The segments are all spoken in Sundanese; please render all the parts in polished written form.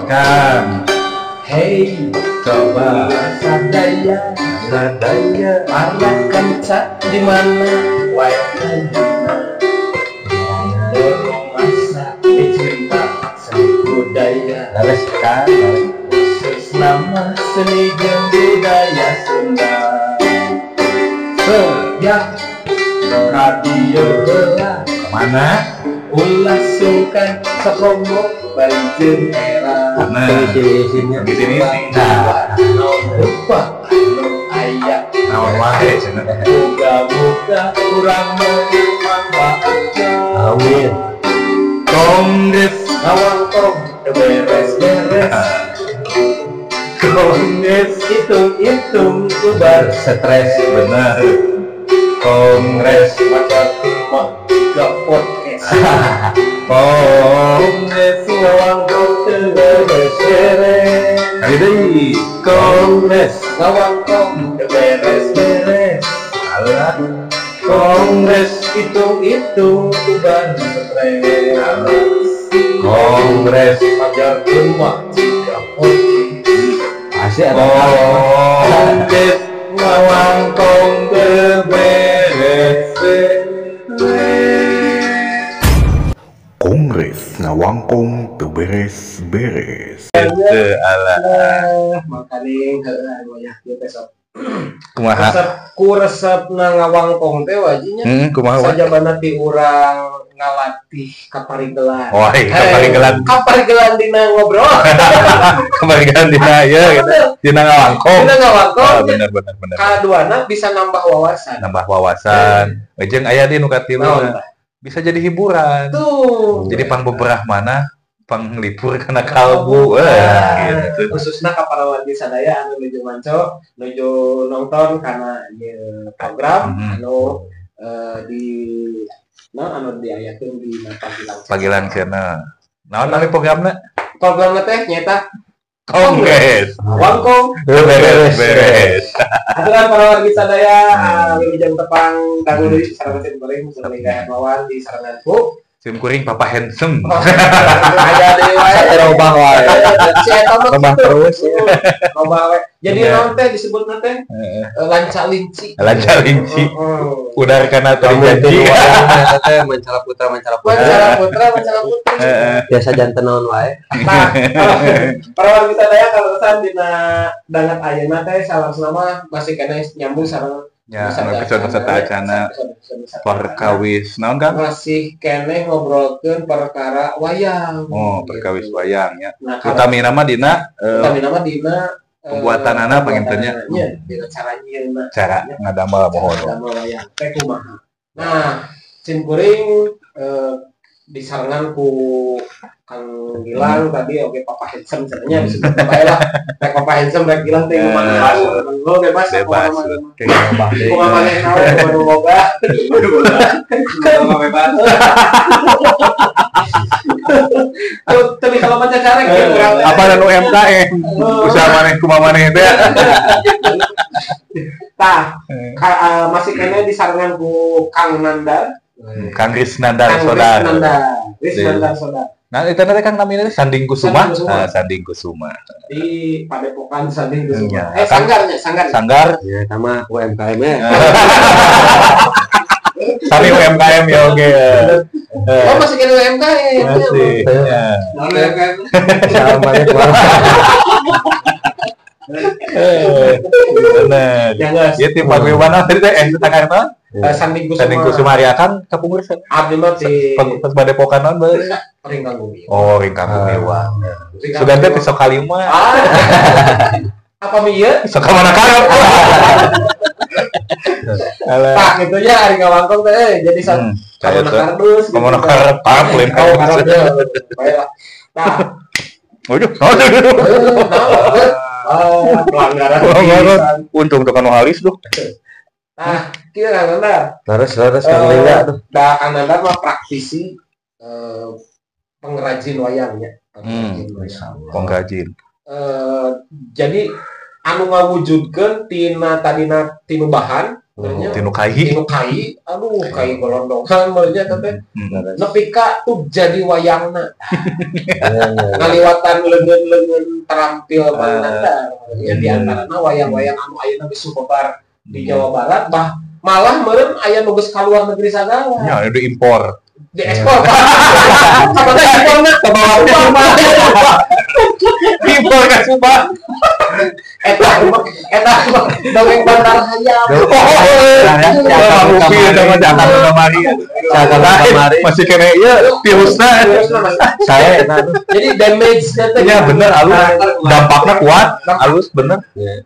Kang. Hey, Coba sadaya, sadaya para kenca di mana wae ayeuna. Dorong masa cinta seni budaya, Leres, Kang. Khusus nama seni jeung budaya Sunda. Ya, radio heula. Kemana? Ulah sungkan, sakomo bari jeung era. Nah, Sini-sini. Di sini. Nah, Lupa anu aya. Naon wae cenah. Moga-moga urang meuli manfaatna. Amin. Kongres. Ngawangkong teu beres-beres. Kongres. Hitung-hitung ubar Stres. Benar. Kongres. Maca mah tiga podcast. Kongres. Ngawangkong teu beres-beres. Kali deui. Kongres. Ngawangkong teu beres-beres. Alah. Kongres, hitung-hitung ubar stres. Kongres. Majarkeun mah tiga podcast. Pasti ada. Kongres ngawangkong teu beres beres. Kongres ngawangkong teu beres-beres. Teu alah. Nah, makaning heeh wayah ieu teh sok. Kumaha? Resep ku resepna ngawangkong teh wajinya. Kumaha wa? Sajabana ti urang ngalatih kaparigelan. Wah, kaparigelan. Kaparigelan dina ngobrol. Kaparigelan dina ieu gitu. Dina ngawangkong. Dina ngawangkong. Ah, bener bener bener. Kaduana bisa nambah wawasan. Nambah wawasan. Jeung aya deui nu katilu. Naon tah? Bisa jadi hiburan. Tuh. Jadi pangbeberah mana panglipur kana kalbu. Gitu. Khususna ka para wargi sadaya anu nuju manco, nuju nonton kana ieu program anu di nah anu diayakeun di Pagilang. Pagilang Channel. Naon nami programna? Programna teh nyaeta Kongres. Wangkong Beres beres. Aturan para wargi sadaya wilujeng tepang dangu deui sareng sim kuring Sulingga Hermawan di sarengan ku Sim kuring Papa Handsome. Aya deui wae. Sate robah wae. Si eta mah Robah kitu. terus. Robah wae. Jadi Iya. naon teh disebutna teh lanca linci. Lanca linci. Heeh. Udar kana Kamu terjanji. teh mancala putra mancala putra. Mancala putra, mancala putri. Biasa janten naon wae. Nah, para wargi sadaya kaleresan dina danget ayeuna teh salarasna mah masih keneh nyambung sareng Ya, anu episode sateuacanna episode perkawis naon, Kang? Masih keneh ngobrolkeun perkara wayang. Oh, perkawis wayang ya. Nah, Utamina mah dina utamina mah dina pembuatanana pangintennya. Pembuatanana, dina cara nyieunna. Cara ngadamel mohon. Ngadamel wayang teh kumaha. Nah, sim kuring disarengan ku Kang Gilang tadi oke Papa Handsome cenanya disebut bae lah. Rek Papa Handsome rek Gilang teh kumaha lo bebas. Bebas. Kumaha kumaha manehna we kumaha nu boga. Kumaha bebas. Tuh teu bisa loba cacarek ya urang teh. Apa dan UMKM? Usaha maneh kumaha maneh teh. Tah, masih keneh disarengan ku Kang Nandar. Kang Risnandar Kang Sodar. Risnandar. Risnandar Sodar. Nah, itu nanti Kang namanya Sanding Kusuma. Sanding Kusuma. Ah, Sanding Kusuma. Di Padepokan Sanding Kusuma. Ya. Sanggarnya, sanggar. Sanggar. Ya, sama UMKM ya. Sami UMKM ya oke. Oh, masih kena UMKM. Masih. Ya. Naon UMKM? Salam balik. Bener. Ya geus. Ya tim paguyuban tadi teh sanggar naon? Sanding Kusuma. Sanding Kusuma ari akan kapungkur Abdi mah di pas Padepokan naon bae? Ringkang Bumi. Oh, Ringkang Gumiwa. Ringkang Sugan teh Gumiwa. ti sok kalima. Ah. Apa mi ieu? Sok ka mana karep. Alah. Tah gitu nya ari ngawangkong teh jadi Kayak kamana teh. kardus gitu. Kamana karep karep lain Oh, karep ya. Baiklah. Tah. Waduh, aduh. Naon? Ah, pelanggaran. Pelanggaran. Untung tuh kan halis tuh. Nah, kieu Kang Nandar. Terus terus Kang Lingga tuh. Da Kang Nandar mah praktisi pengrajin wayang ya. Pengrajin wayang. Pengrajin. Jadi anu ngawujudkeun tina tadina tinu bahan Tinu kai. Tinu kai, aduh kai golondongan meureun eta teh. Nepi ka tuh jadi wayangna. Ngaliwatan leungeun-leungeun terampil mananda. Ya di antarana wayang-wayang anu ayeuna geus sumebar di Jawa Barat bah malah meureun aya nu geus ka luar negeri sagala. Ya, udah impor. Diekspor. Sabada imporna impor ka Subang. Eta eta dongeng Bantar Hayam. Masih kena iya virusna. Saya eta. Jadi damage teh. Iya bener alus. Dampaknya kuat, alus bener.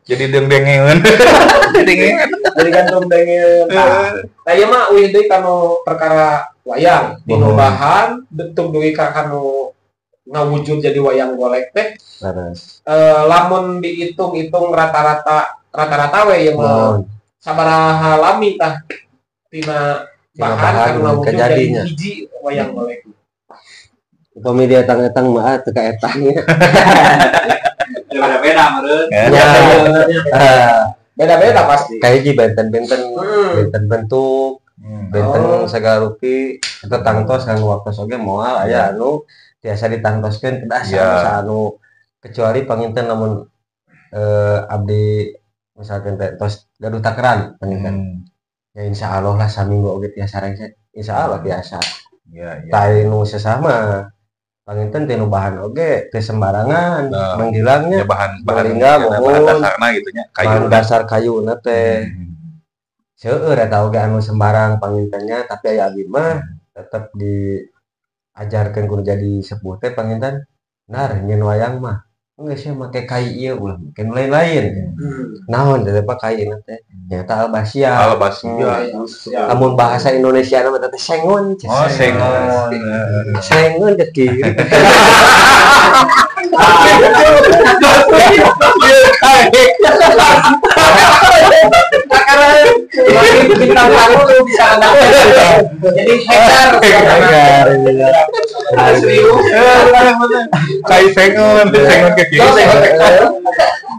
Jadi deng-dengeun. Jadi gantung dengeun. Nah, ieu mah uih deui kanu perkara wayang dinu bahan bentuk dugi ka kanu ngawujud jadi wayang golek teh. Lamun dihitung-hitung rata-rata we ieu mah sabaraha lami tah tina bahan kanu ngawujud jadi hiji wayang golek. Upami dia etang-etang mah teu kaetang nya. Beda-beda meureun. Beda-beda pasti. Kahiji benten-benten, benten bentuk, benten sagala rupi eta tangtos kanggo waktos oge moal aya anu tiasa ditangtoskeun kedah sa anu kecuali panginten lamun abdi misalkan teh tos gaduh takeran panginten. Ya insyaallah lah saminggu oge tiasa rengse, insyaallah tiasa. Ya, ya. Tah nu sesama panginten teh nu bahan oge teu sembarangan manggilangnya ya, bahan bahan dasarna gitu nya kayu bahan dasar kayuna teh. Seueur eta oge anu sembarang pangintennya tapi aya abdi mah tetep diajarkeun kudu jadi sepuh teh panginten nar nyeun wayang mah geus sia make kai ieu ulah make nu lain-lain. Naon teh Pak kai teh nyata albasia. Albasia. Lamun bahasa Indonesia mah teh sengon. Oh, sengon. Sengon teh kieu. Bintang tamu lu bisa anak. Jadi hektar. Serius. Kai sengon, sengon ke kiri.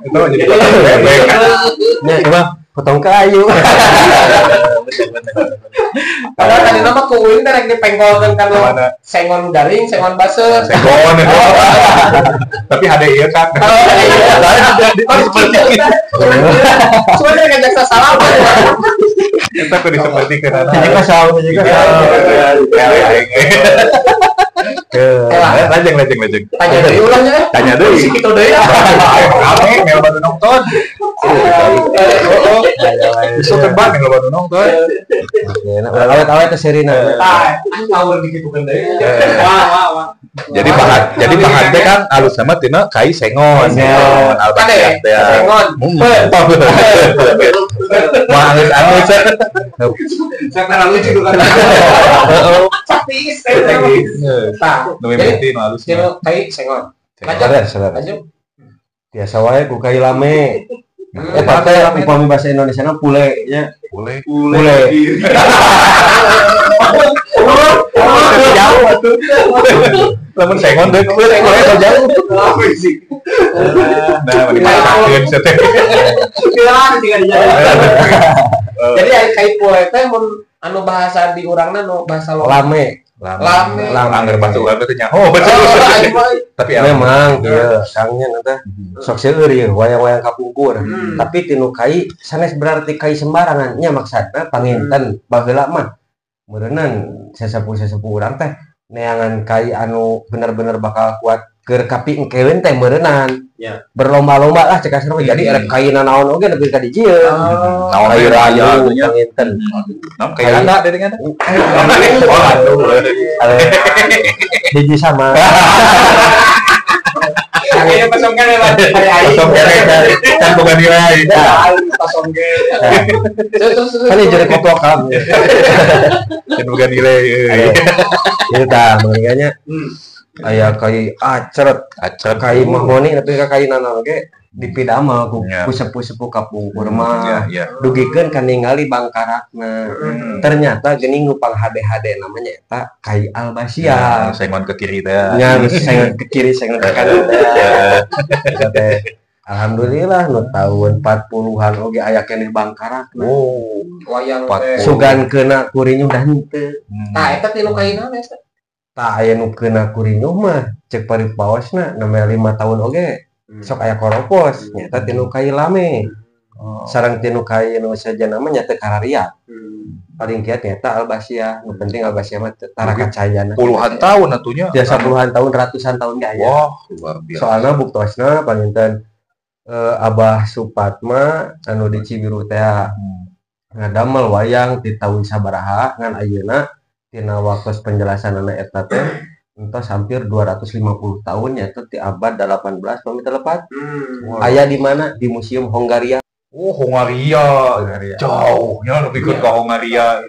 Itu jadi bebek. Nya coba potong kayu. Padahal tadi nama ku uing teh rek dipengkolkeun kan lo. Sengon garing, sengon baseuh. Sengon. Tapi ada ieu kan. Soalnya ngajak sasalaman. Eta kudu disepertikeun. Jadi salah, jadi salah. Lajeng. Tanya deui ulahnya. Tanya deui. Si kitu deui. Rame loba nu nonton. Besok kebang loba nu nonton. Oke, nah awet-awet teh serina. Tah, ngawur dikitukeun deui. Wah, wah. Jadi bahan teh kan alus sama tina kai sengon. Albasia teh. Sengon. Wah, alus-alus. Saya lucu kan. Capis teh. Tah, jadi kai sengon. Lanjut. Biasa wae ku kai lame. Eta teh upami bahasa Indonesia na pule nya. Pule. Jauh atuh. Lamun sengon deui pule jauh. Nah, dimasakeun teh. Jadi ai kai pule teh mun anu bahasa di urangna nu bahasa lame. Lame. Angger bahasa urang teh nyaho. Tapi memang ieu kangnya teh sok seueur ieu wayang-wayang kapungkur. Tapi tinu kai sanes berarti kai sembarangan nya maksudna panginten baheula mah meureunnan sesepuh-sesepuh urang teh neangan kai anu bener-bener bakal kuat keur kapi engkeun teh meureunnan. Berlomba-lomba lah cek asrama jadi erek kai nanaon oge nepi ka dijieun. Naon kai raya nya panginten. Naon kai randa deui dengan. Oh, aduh. Hiji sama. Kayaknya pasong kene lah. Pasong kene kan boga nilai. Pasong kene. Kan jadi koplok kan. Kan boga nilai. Ieu tah mangkanya. Aya kai acret, kai mahoni tapi ka kai nana oge dipidamel ku sepuh-sepuh kapungkur mah. Dugikeun ka ningali bangkarakna. Ternyata geuning nu pang HD-HD namanya eta kai albasia. Sengon ke kiri teh. Nya sengon ke kiri, sengon ke kanan teh. Eta teh. Alhamdulillah nu tahun 40-an oge aya keneh bangkarak. Oh, Wayang teh. Sugan keuna kurinyuh dah henteu. Tah, eta ti nu kaina eta. Tah, aya nu keuna kurinyuh mah cek paripaosna namanya 5 tahun oge sok aya koropos, nyata tinu kai lame. Sareng tinu kai nu sejenna mah nya teu karariat. Paling kiat nyata Albasia, nu penting Albasia mah teu tara kacayana. Puluhan tahun atunya. Biasa puluhan tahun, ratusan tahun ge aya. Wah, luar biasa. Soalna buktosna panginten Abah Supatma anu di Cibiru teh ngadamel wayang di tahun sabaraha, ngan ayeuna tina waktu penjelasanana eta teh entos hampir 250 tahun, nyata di abad 18 pami teu lepat. Aya di mana? Di Museum Hongaria. Oh, Hongaria. Hongaria. Jauhnya lebih ke Hongaria.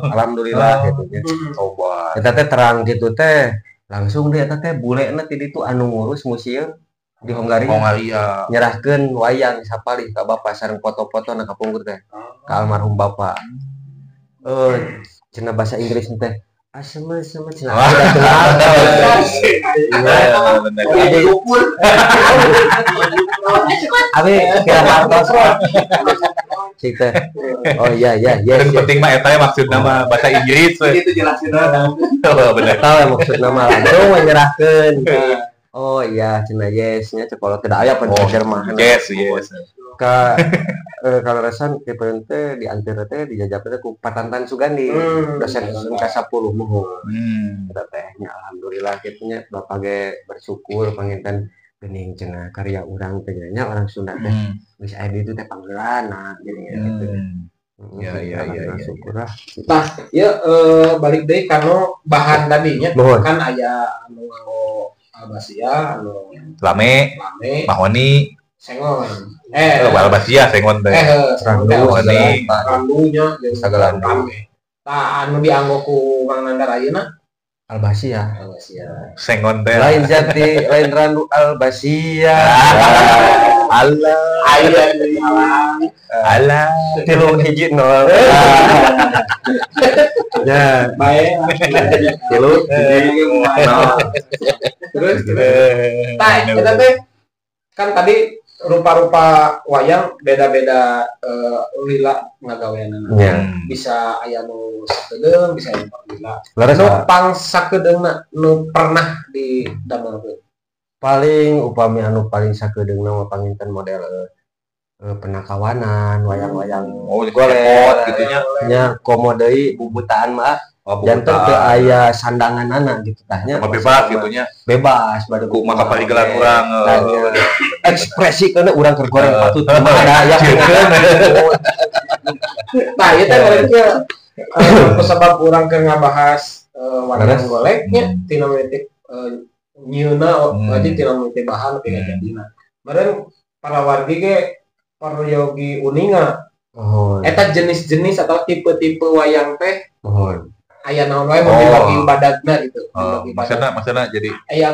Alhamdulillah gitu nya. Coba. Eta teh terang gitu teh. Langsung dia eta teh bulena ti ditu anu ngurus museum di Hongaria. Hongaria. Nyerahkeun wayang sapalih ka bapak sareng foto-foto na kapungkur teh ka almarhum bapak. Cenah bahasa Inggris teh asema asema cenah. Iya, bener. Abi kira hartos cik teh. Oh iya iya yes. Dan penting mah eta ya maksudna mah bahasa Inggris we. Itu jelasin doang. Oh, bener. Tahu ya maksudna mah langsung menyerahkeun. Oh iya cenah yes nya cekolot tidak aya Oh, pencecer mah. Yes, yes. Ka kalau resan kieu teh di antir teh dijajab teh ku Patantan Sugandi, dosen SMK 10 muhun. Eta teh nya alhamdulillah kitu nya bapak ge bersyukur panginten geuning cenah karya urang teh nya orang Sunda teh geus aya di ditu teh panggeulana geuning gitu. Ya, ya, ya, ya, Syukur lah. Tah, ya balik deui kana bahan tadinya. Nuhun. Kan aya anu nganggo albasia, anu Lame, lame, mahoni, sengon. Albasia sengon teh. Sengon teh Randu, albasia. Mahoni. Randunya jeung Sagalandu. lame. Tah, anu dianggo ku Kang Nandar ayeuna Albasia. albasia. Sengon teh. Lain jati, lain randu albasia. Allah. Aya deui. Alah. 3-1-0. Ya, Bae. 3-1-0. Terus tah, eta teh kan tadi rupa-rupa wayang beda-beda lila ngagaweanana. Ya. Bisa aya nu sakedeung, bisa aya nu lila. Leres, Nu Pak. pang sakedeungna nu pernah didamelkeun. Paling upami anu paling sakedeungna mah panginten model penakawanan, wayang-wayang Oh, golek cepot gitu nya. Nya komo deui bubutaan mah Oh, janten teu bubutaan. aya sandanganana gitu tah nya. Mah bebas gitu nya. Bebas bade Ku maka parigelan urang. Tah nya. Ekspresi kana urang keur goreng patut kumaha da aya. Tah, ieu teh balik ke kusabab urang keur ngabahas wayang Leres. golek nya tina mimiti nyieuna berarti tina mimiti bahan nepi ka jadina. Meureun para wargi ge peryogi uninga Mohon. eta jenis-jenis atau tipe-tipe wayang teh Mohon. aya naon wae mun Oh. dibagi badagna gitu. Oh, Dibagi maksudna badag. maksudna jadi Aya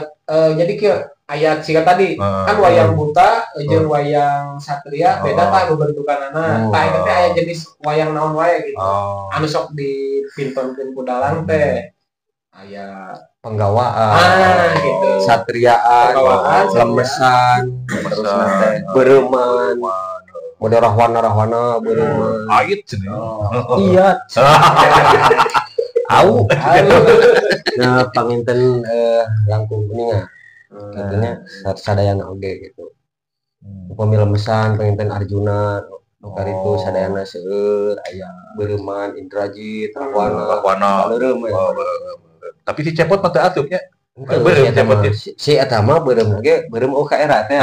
jadi kieu aya siga tadi kan wayang buta jeung wayang satria beda tah bebentukanana. Tah eta teh aya jenis wayang naon wae gitu. Anu sok dipintonkeun ku dalang teh aya Penggawaan. Gitu. Satriaan, Penggawaan, lemesan, terus Lemesan. teh bereuman. Model rahwana-rahwana bereuman. Ait cenah. Iya. Au. Nah, panginten langkung kuninga. Katanya sadayana oge gitu. Upami lemesan panginten Arjuna nu karitu sadayana seueur aya bereuman Indrajit, Rahwana, Rahwana. Baleureum we. Oh, beureum. Tapi si Cepot mah teu asup nya. Henteu, Beureum si eta Cepot mah. ya. Si eta mah beureum oge, beureum oh ka era teh.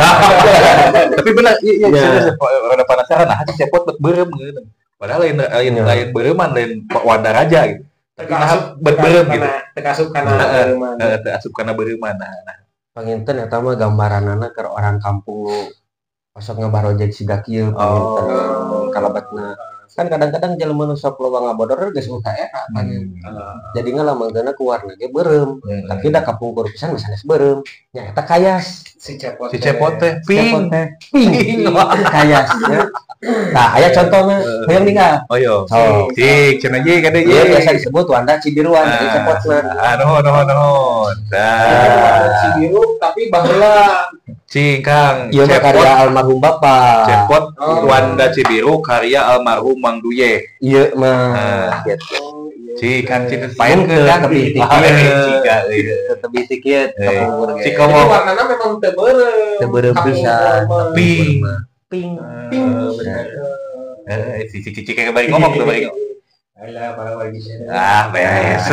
Tapi benar, iya, iya, Iya. serius, rada penasaran nah si Cepot bet beureum gitu. Padahal lain lain Iya. lain beureuman, lain Wanda Raja gitu. Tapi Teu nah asup bet beureum gitu. Teu asup kana Heeh. bereuman. Heeh, teu asup kana beureuman. Nah, nah. Panginten eta mah gambaranana keur orang kampung nu osok ngabarojeg siga kieu panginten kalabatna. Kan kadang-kadang jelema nu sok loba ngabodor geus ka era panginten. Jadi ngalamangkeunna ku warna ge beureum. Tapi da kapungkur pisan mah sanes beureum. Nya eta kayas. Si Cepot. Si Cepot teh pink. Pink. Kayasnya. Nah, aya contohna hoyong ningal. Oh yo. Cik, cenah ye kade ye. Biasa disebut Wanda Cibiruan, si Cepotna. Ah, nuhun nuhun nuhun. Nah, Cibiru tapi baheula. Cing Kang, ieu mah karya almarhum Bapak. Cepot Wanda Cibiru karya almarhum Mang Duye. Ieu mah gitu. Cik kan cik pain ke kan tapi tebih kieu kapungkur ge. Cik komo warnana memang teu beureum. Teu beureum pisan. Pink. Pink. Pink. Si cik kayak bari ngomong tuh bari. Alah para wargi sana. Ah, beres.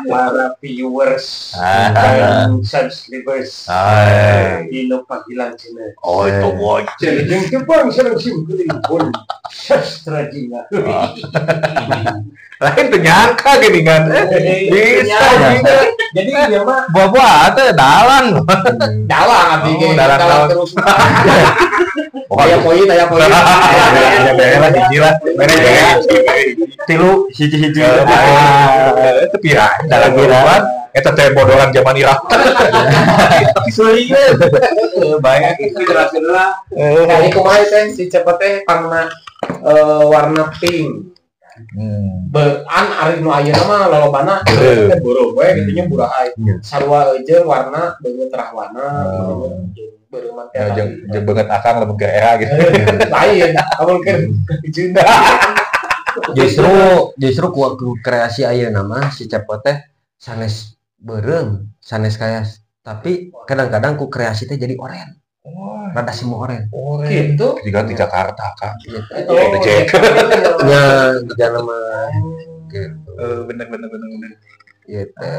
Para viewers dan subscribers. Dino Pagilang channel. Oh, itu boy. Jeung Jepang sareng sim kuring pun sastra jina. Lain tuh nyangka gini kan. Bisa juga. Jadi ieu mah buah-buah teh dalang. Dalang abdi ge. Dalang terus. Aya poin, aya poin. Ya beres lah hiji lah. Beres. Tilu hiji-hiji. Itu pira dalang buruan. Eta teh bodoran zaman ira. Tapi seueur. Bae itu jelaskeun lah. Nah, kumaha teh si Cepot teh pangna warna pink. An ari nu ayeuna mah lolobana teh beureum we kitu nya burahay. Sarua jeung warna beungeut rahwana gitu. Beureum teh jeung beungeut akang lamun keur era gitu. Lain, lamun keur hijuna. Justru ku kreasi ayeuna mah si Cepot teh sanes beureum, sanes kayas. Tapi kadang-kadang ku kreasi teh jadi oren. Rada semua oren. Gitu. Diganti Jakarta Kang. Oh, nya di mah gitu. Bener. Gitu.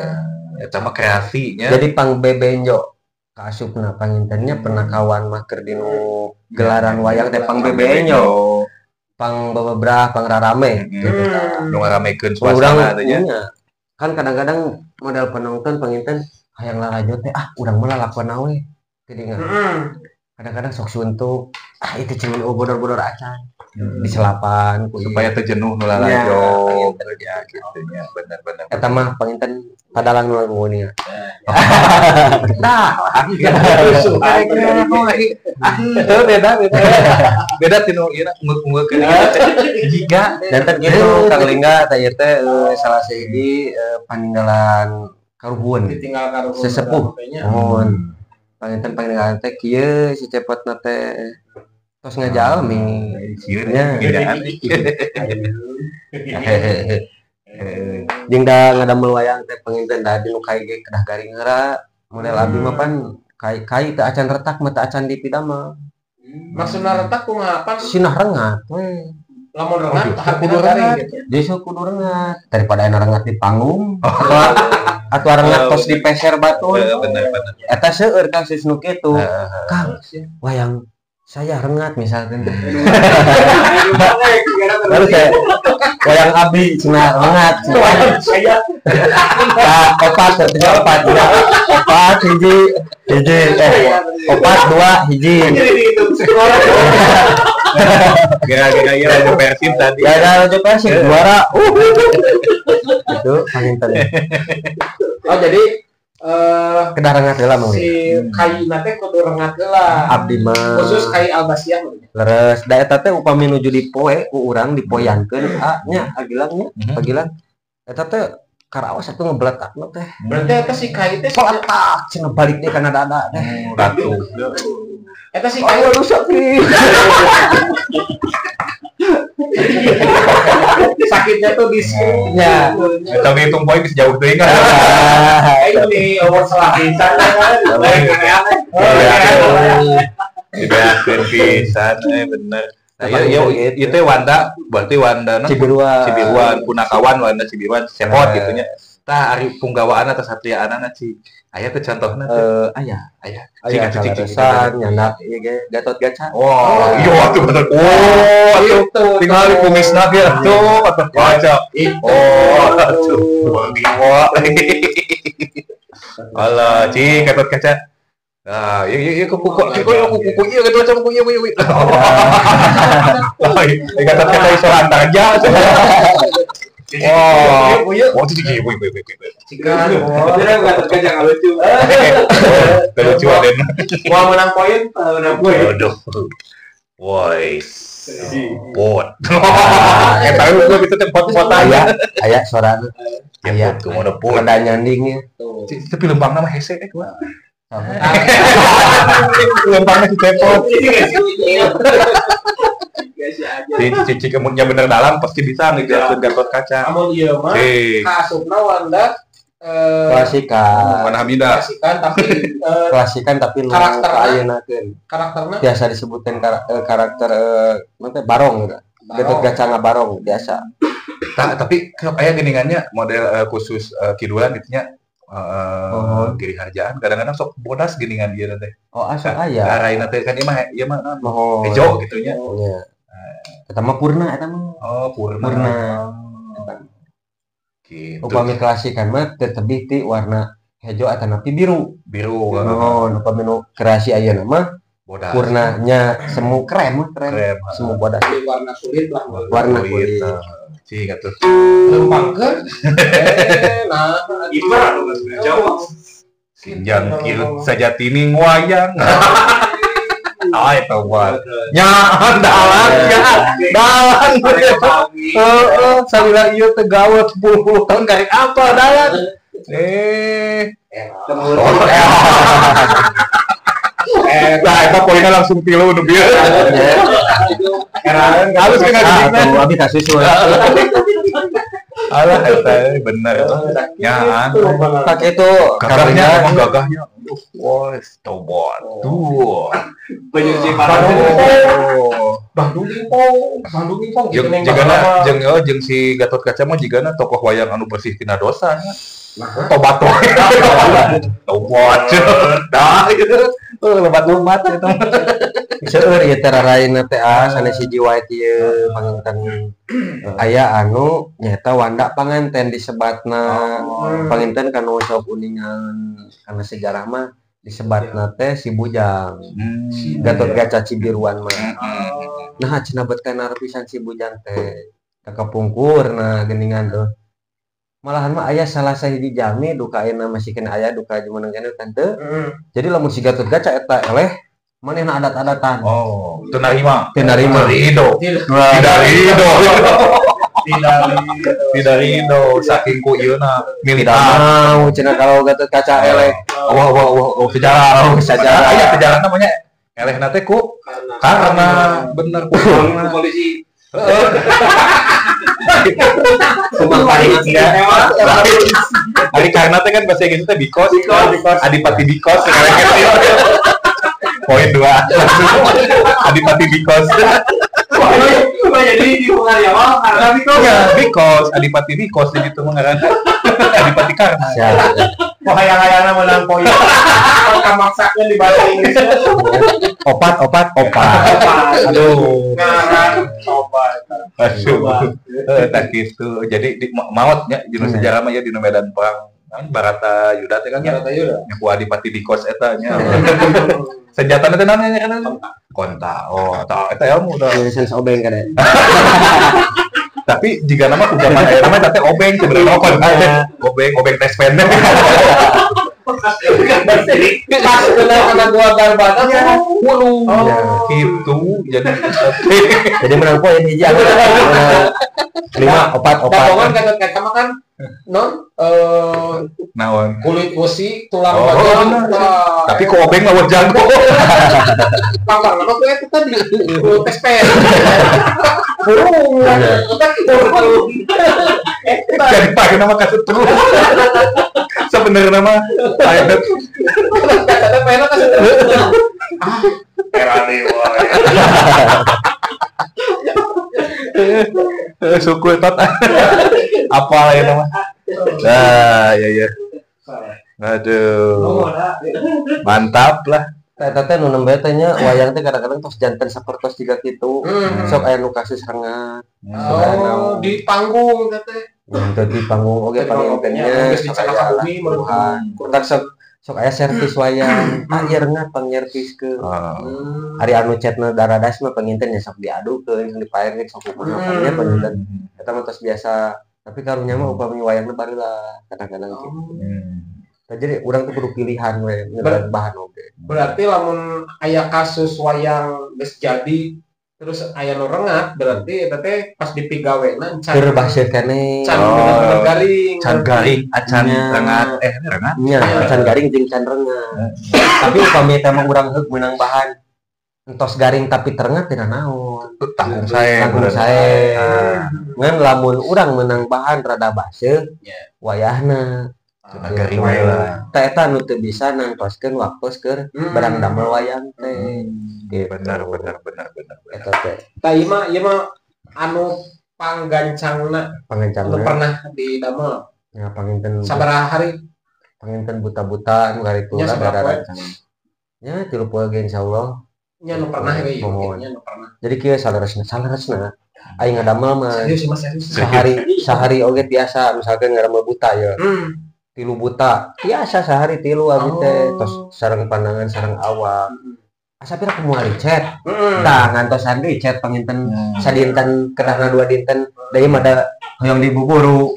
Eta mah kreasinya. Jadi pang bebenjo kaasupna pangintennya pernakawan mah keur dinu gelaran wayang teh pang bebenjo. Pang bebebrah, pang rarame gitu. Nu ngaramekeun suasana teh nya. Kan kadang-kadang modal penonton panginten hayang lalajo teh ah urang mah lalakon we. Geuningan. Kadang-kadang sok suntuk, ah itu cuma bodor-bodor acan. Di selapan supaya teu jenuh nu lalajo. Ya gitu nya, bener-bener. Eta mah panginten padalang nu ngunia. Nah, teu beda. Beda tinu ieu unggul-unggulkeun jiga danten kitu Kang Lingga teh ieu teh salah sahiji paninggalan karuhun. Ditinggal karuhun. Sesepuh. Mohon. Panginten paninggalan teh kieu si Cepotna teh tos ngajalmi. Sieun nya. Jeung da ngadamel wayang teh panginten da di nu kai ge kedah garing heula. Model abdi mah pan kai teu acan retak mah teu acan dipidamel. Maksudna retak kumaha pan? Sinah rengat we. Lamun rengat kudu rengat gitu. Justru kudu rengat daripada aya rengat di panggung. Atau rengat tos dipeser batur. Bener. Eta seueur kasus nu kitu. Kang, wayang saya rengat misalkan. Lalu saya wayang abdi cenah rengat. Wayang saya. Nah, opat artinya opat. Opat hiji hiji opat dua hiji. Gara-gara ieu Raja Persib tadi. Ya Raja Persib juara. Itu panginten. Oh jadi kedah rengat heula mah. Si kaina teh kudu rengat heula. Abdi mah khusus kai Albasiah. Leres, da eta teh upami nuju dipoe ku urang dipoyangkeun a nya agilang nya, pagilang. Eta teh karaos atuh ngebletakna teh. Berarti eta si kai teh peletak cenah balik deui kana dada teh. Ratu. Eta si kai rusak nih. Sakitnya tuh di sini. Ya. Eta ngitung poin geus jauh teuing kan. Ini award salah pisan kan. Dibeakeun pisan bener. Nah, iya ieu teh Wanda, berarti Wanda Cibiruan. Cibiruan, punakawan Wanda Cibiruan, Cepot gitu nya. Tah ari punggawaanna atau satriaanna Ci. Aya teh contohna teh. Aya. Aya. Aya caleresan nyandak ieu ge Gatot Kaca. Oh, iya atuh bener. Oh, atuh tinggal di kumisna ge atuh Gatot Kaca. Oh, atuh. Wangi. Alah, Ci Gatot Kaca. Nah, iya kuku kuku iya gitu macam kuku iya iya. Oh, Gatot Kaca iso antarja. Wah. Wah, itu ibu. Cikan. Dia enggak terkejang lucu. Lucu aden. Mau menang poin, menang poin. Aduh. Woi. Bot. Eta gua gitu teh bot-botan. Aya, aya sorana. Aya. Kumaha bot. Rada nyandingnya. Tapi lempangna mah hese teh kumaha. Lempangna si cepot. Cici kemutnya bener dalam pasti bisa ngejelaskeun Gatot Kaca. Amun ieu mah kaasupna Wanda klasikan. Wanda Hamidah. Klasikan tapi klasikan tapi nu kaayeunakeun. Karakterna biasa disebutkan karakter teh barong gitu. Gatot Kaca ngabarong biasa. Tapi aya geuningannya model khusus kidulan gitu nya. Giri harjaan kadang-kadang sok bodas geuningan ieu teh. Oh asa aya. Araina teh kan ieu mah hejo gitu nya. Nya. Eta mah purna eta mah. Oh, purna. Purna. Gitu. Upami klasikan mah teu tebih ti warna hejo atanapi biru. Biru. Oh, upami nu kreasi ayeuna mah bodas. Purnanya semu krem, krem. Semu bodas. Warna kulit lah. Warna kulit. Cing atuh. Lempangkeun. Nah, gimana lu jawab? Sinjang kieu sajatining wayang. Ah, eta buat. Nyaan dalan ya. Dalan. Heeh, salila ieu teh gawe 10 tahun karek apa dalan. Nah, eta poinnya langsung tilu nu bieu. Halus kan atuh abi kasusul. Alah eta bener. Nyaan. Tak itu gagahnya emang gagahnya. Wah, tobat. Tuh. Penyuci parah. Bandung Impong, Bandung Impong gitu jeung jeung si Gatot Kaca mah jigana tokoh wayang anu bersih tina dosa nya. Tobat wae. Tobat. Dah gitu. Lebat-lebat eta. Seueur ieu teh raraina teh sanes hiji wae ieu panginten aya anu nyaeta Wanda panganten disebatna panginten kanu sok uningan kana sejarah mah disebatna teh si Bujang. Gatot Kaca Cibiruan mah. Nah cenah bet tenar pisan si Bujang teh kakapungkur nah geuningan tuh. Malahan mah aya salah sahiji jalmi duka ayeuna masih kena aya duka jumeneng keneh teh. Jadi lamun si Gatot Kaca eta eleh manehna adat-adatan. Oh, teu narima. Teu narima. Tidak ridho. Tidak ridho saking ku ieuna militan. Mau cenah kalau Gatot Kaca eleh. Wah wah wah sejarah. Oh, sejarah. Aya sejarah namanya elehna teh ku karena bener ku polisi. Ari karena teh kan bahasa Inggris teh because, Adipati because sekarang gitu. Poin 2. Adipati because. Jadi di Hongaria karena because. Ya, because Adipati because jadi itu mengarana Adipati karena. Wah, hayang-hayangna menang poin. Kamaksakeun di bahasa Inggris. Opat. Aduh. Ngaran opat. Aduh. Tah kitu. Jadi maot nya dina sejarah mah ya dina medan perang Barata Yuda teh kan nya. Barata Yuda. Nya ku Adipati Bikos eta nya. Senjatana teh naon nya kan? Konta. Oh, eta ilmu udah. Sanes obeng kan. Tapi jika nama ku zaman ayeuna mah teh obeng sebenarnya konta teh. Obeng tes pen. Pas kena gua garbata waduh. Gitu. Jadi menang poin hiji. 5 4 4. Dagongan Gatot Kaca mah kan non naon kulit besi tulang badan. Tapi ku obeng mah jago. Pangkang mah ku eta tadi tes pen. Burung. Jadi pakai nama kasut terus. Sebenarnya mah saya kata pena kasut terus. Era dewa. Suku tot. Apa ya nama? Nah, ya. Aduh. Mantap lah. Eta teh nu nembe teh nya wayang teh kadang-kadang tos janten sapertos jiga kitu. Sok aya nu kasus hangat. Oh, di panggung teh teh. Teu di panggung oge pangintennya geus dicanak bumi meureun. Kurang sok aya servis wayang. Ah ieu rengat pangnyerviskeun. Ari anu cetna daradas mah panginten nya sok diadukeun, sok dipaerkeun sok kumaha nya panginten. Eta mah tos biasa Tapi karunya mah upami wayangna bareula kadang-kadang gitu. Nah, jadi urang tuh kudu pilihan we ngeunaan bahan oge. Berarti lamun aya kasus wayang geus jadi terus aya nu rengat, berarti eta teh pas dipigawena can Keur baseuh keneh. Can bener-bener garing. Can garing, acan Nya. Rengat, rengat. Nya, can garing jeung can rengat. Tapi upami eta mah urang heuk meunang bahan entos garing tapi terengat tidak naon. Tanggung saya. Tanggung sae. Ngan lamun urang meunang bahan rada baseuh, wayahna Cenah garing wae lah. Tah eta nu teu bisa nangtoskeun waktos keur barang damel wayang teh. Gitu. Benar, benar, benar, benar. Benar. Eta teh Tah ieu mah anu panggancangna anu pangancangna pernah didamel. Ya panginten Sabaraha hari? Panginten buta-buta nu karitu Nya lah sabaraha ada poe? rancangan. Nya 3 poe ge insyaallah. Nya nu pernah we ieu Mohon. Nya nu pernah. Jadi kieu saleresna saleresna aing ngadamel mah Serius mah serius. sehari sehari oge tiasa, misalkan ngadamel buta ya. 3 buta tiasa sehari 3 abi teh tos sareng pandangan sareng awak. Asa pira kumaha cet. Tah ngantosan deui cet panginten sadinten kedahna 2 dinten deui mah da hoyong dibuburu.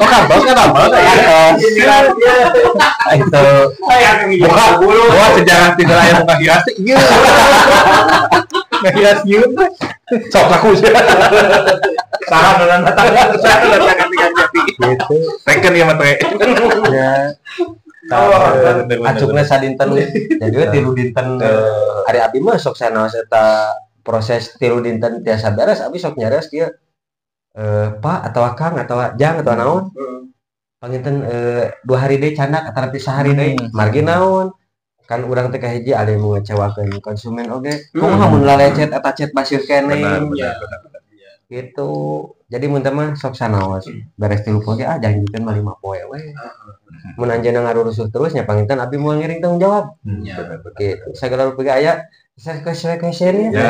Oh, kantos kan apa? Itu Buka wah sejarah tidak aya muka hias teh ieu. Ngahias ieu teh. Sok laku sih. Saha nu nanda tangan, saha nu tangan tinggal jadi. Gitu. Teken ieu mah teh. Ya. Oh, bener, bener, Acukna sadinten jadi we 3 dinten. Ari abi mah sok sanaos eta proses 3 dinten tiasa beres, abi sok nyareos kieu. Pak atau Kang atau Jang atau naon? Panginten 2 hari deui candak atau nanti sehari deui. Margi naon? Kan urang teh kahiji aya mengecewakeun konsumen oge. Kumaha mun lalecet eta cet baseuh keneh. Benar, benar, benar, benar. Gitu. Jadi mun teh mah sok sanaos beres 3 poe ge ah janjikeun mah 5 poe we. Mun anjeunna ngarurusuh terus nya panginten abi moal ngiring tanggung jawab. Benar, benar. Gitu. Sagala rupi ge aya saya Ya.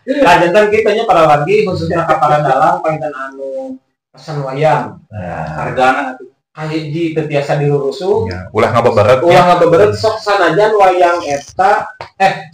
Nah, jantan kita nya para lagi khususnya ka para dalang panginten anu pesen wayang. Nah, Hargana atuh. Kahiji teu tiasa dirurusuh. ya. Ulah ngababeret Ulah ngabeberet sok sanajan wayang eta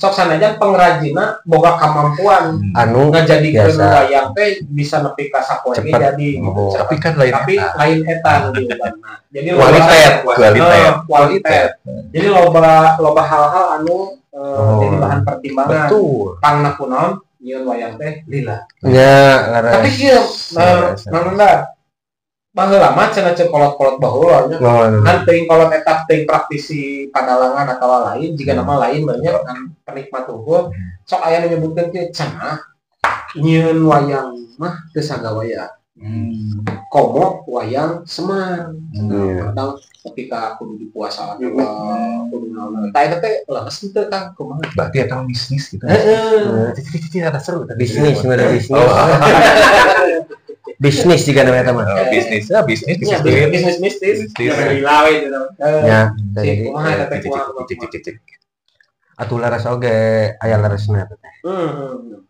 sok sanajan pengrajina boga kemampuan Anu ngajadikeun biasa. Wayang teh bisa nepi ka sapoe ge Cepet. jadi gitu. Oh. Tapi kan lain Tapi eta. lain eta nu diubanna. Jadi Kualitas, kualitas. Kualitas. Jadi loba loba hal-hal anu Oh. jadi bahan pertimbangan. Betul. Pangna kunaon nyieun wayang teh lila. Nya leres. Tapi kieu Leres. Nanda baheula mah cenah ceuk kolot-kolot baheula nya. Mohon. Kan teuing kolot eta teuing praktisi padalangan atawa lain jika nama lain banyak kan penikmat unggul sok aya nu nyebutkeun kieu cenah nyieun wayang mah teu sagawaya. Komo wayang Semar. Kadang ketika kudu dipuasaan kudu naon. Tah eta teh leres teu Kang kumaha? Berarti eta mah bisnis gitu. Heeh. Cici ada seru tadi. Bisnis sebenarnya bisnis. Oh. Bisnis juga namanya teman. Oh, bisnis, ya bisnis, Iya, bisnis duit. bisnis mistis. Bisnis. Ya lila we gitu. Ya, Si jadi kumaha eta teh Cik, kumaha cik, cik, cik, cik. Atuh leres oge aya leresna teh.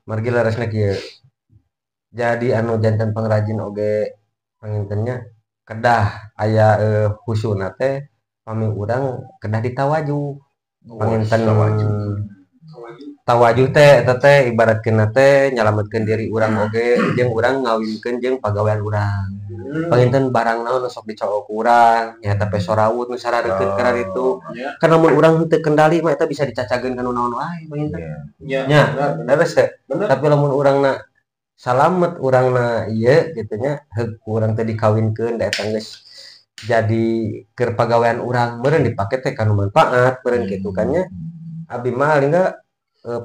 Margi leresna kieu. Jadi anu janten pengrajin oge pangintennya kedah aya husuna teh pami urang kedah ditawajuh. Panginten tawajuh teh eta teh ibaratkeun teh nyalametkeun diri urang oge jeung urang ngawinkeun jeung pagawean urang. Panginten barang naon nu sok dicokok ku urang nyaeta peso rawut nu sarareukeut kana ditu. Ya. Kan lamun urang teu kendali mah eta bisa dicacageun kana naon wae panginten. Ya, Nya, bener, bener. leres teh. Bener. Tapi lamun urangna salamet urangna ieu gitu nya heuk urang teh dikawinkeun da eta geus jadi keur pagawean urang meureun dipake teh kanu manfaat meureun kitu kan nya. Abi mah alingga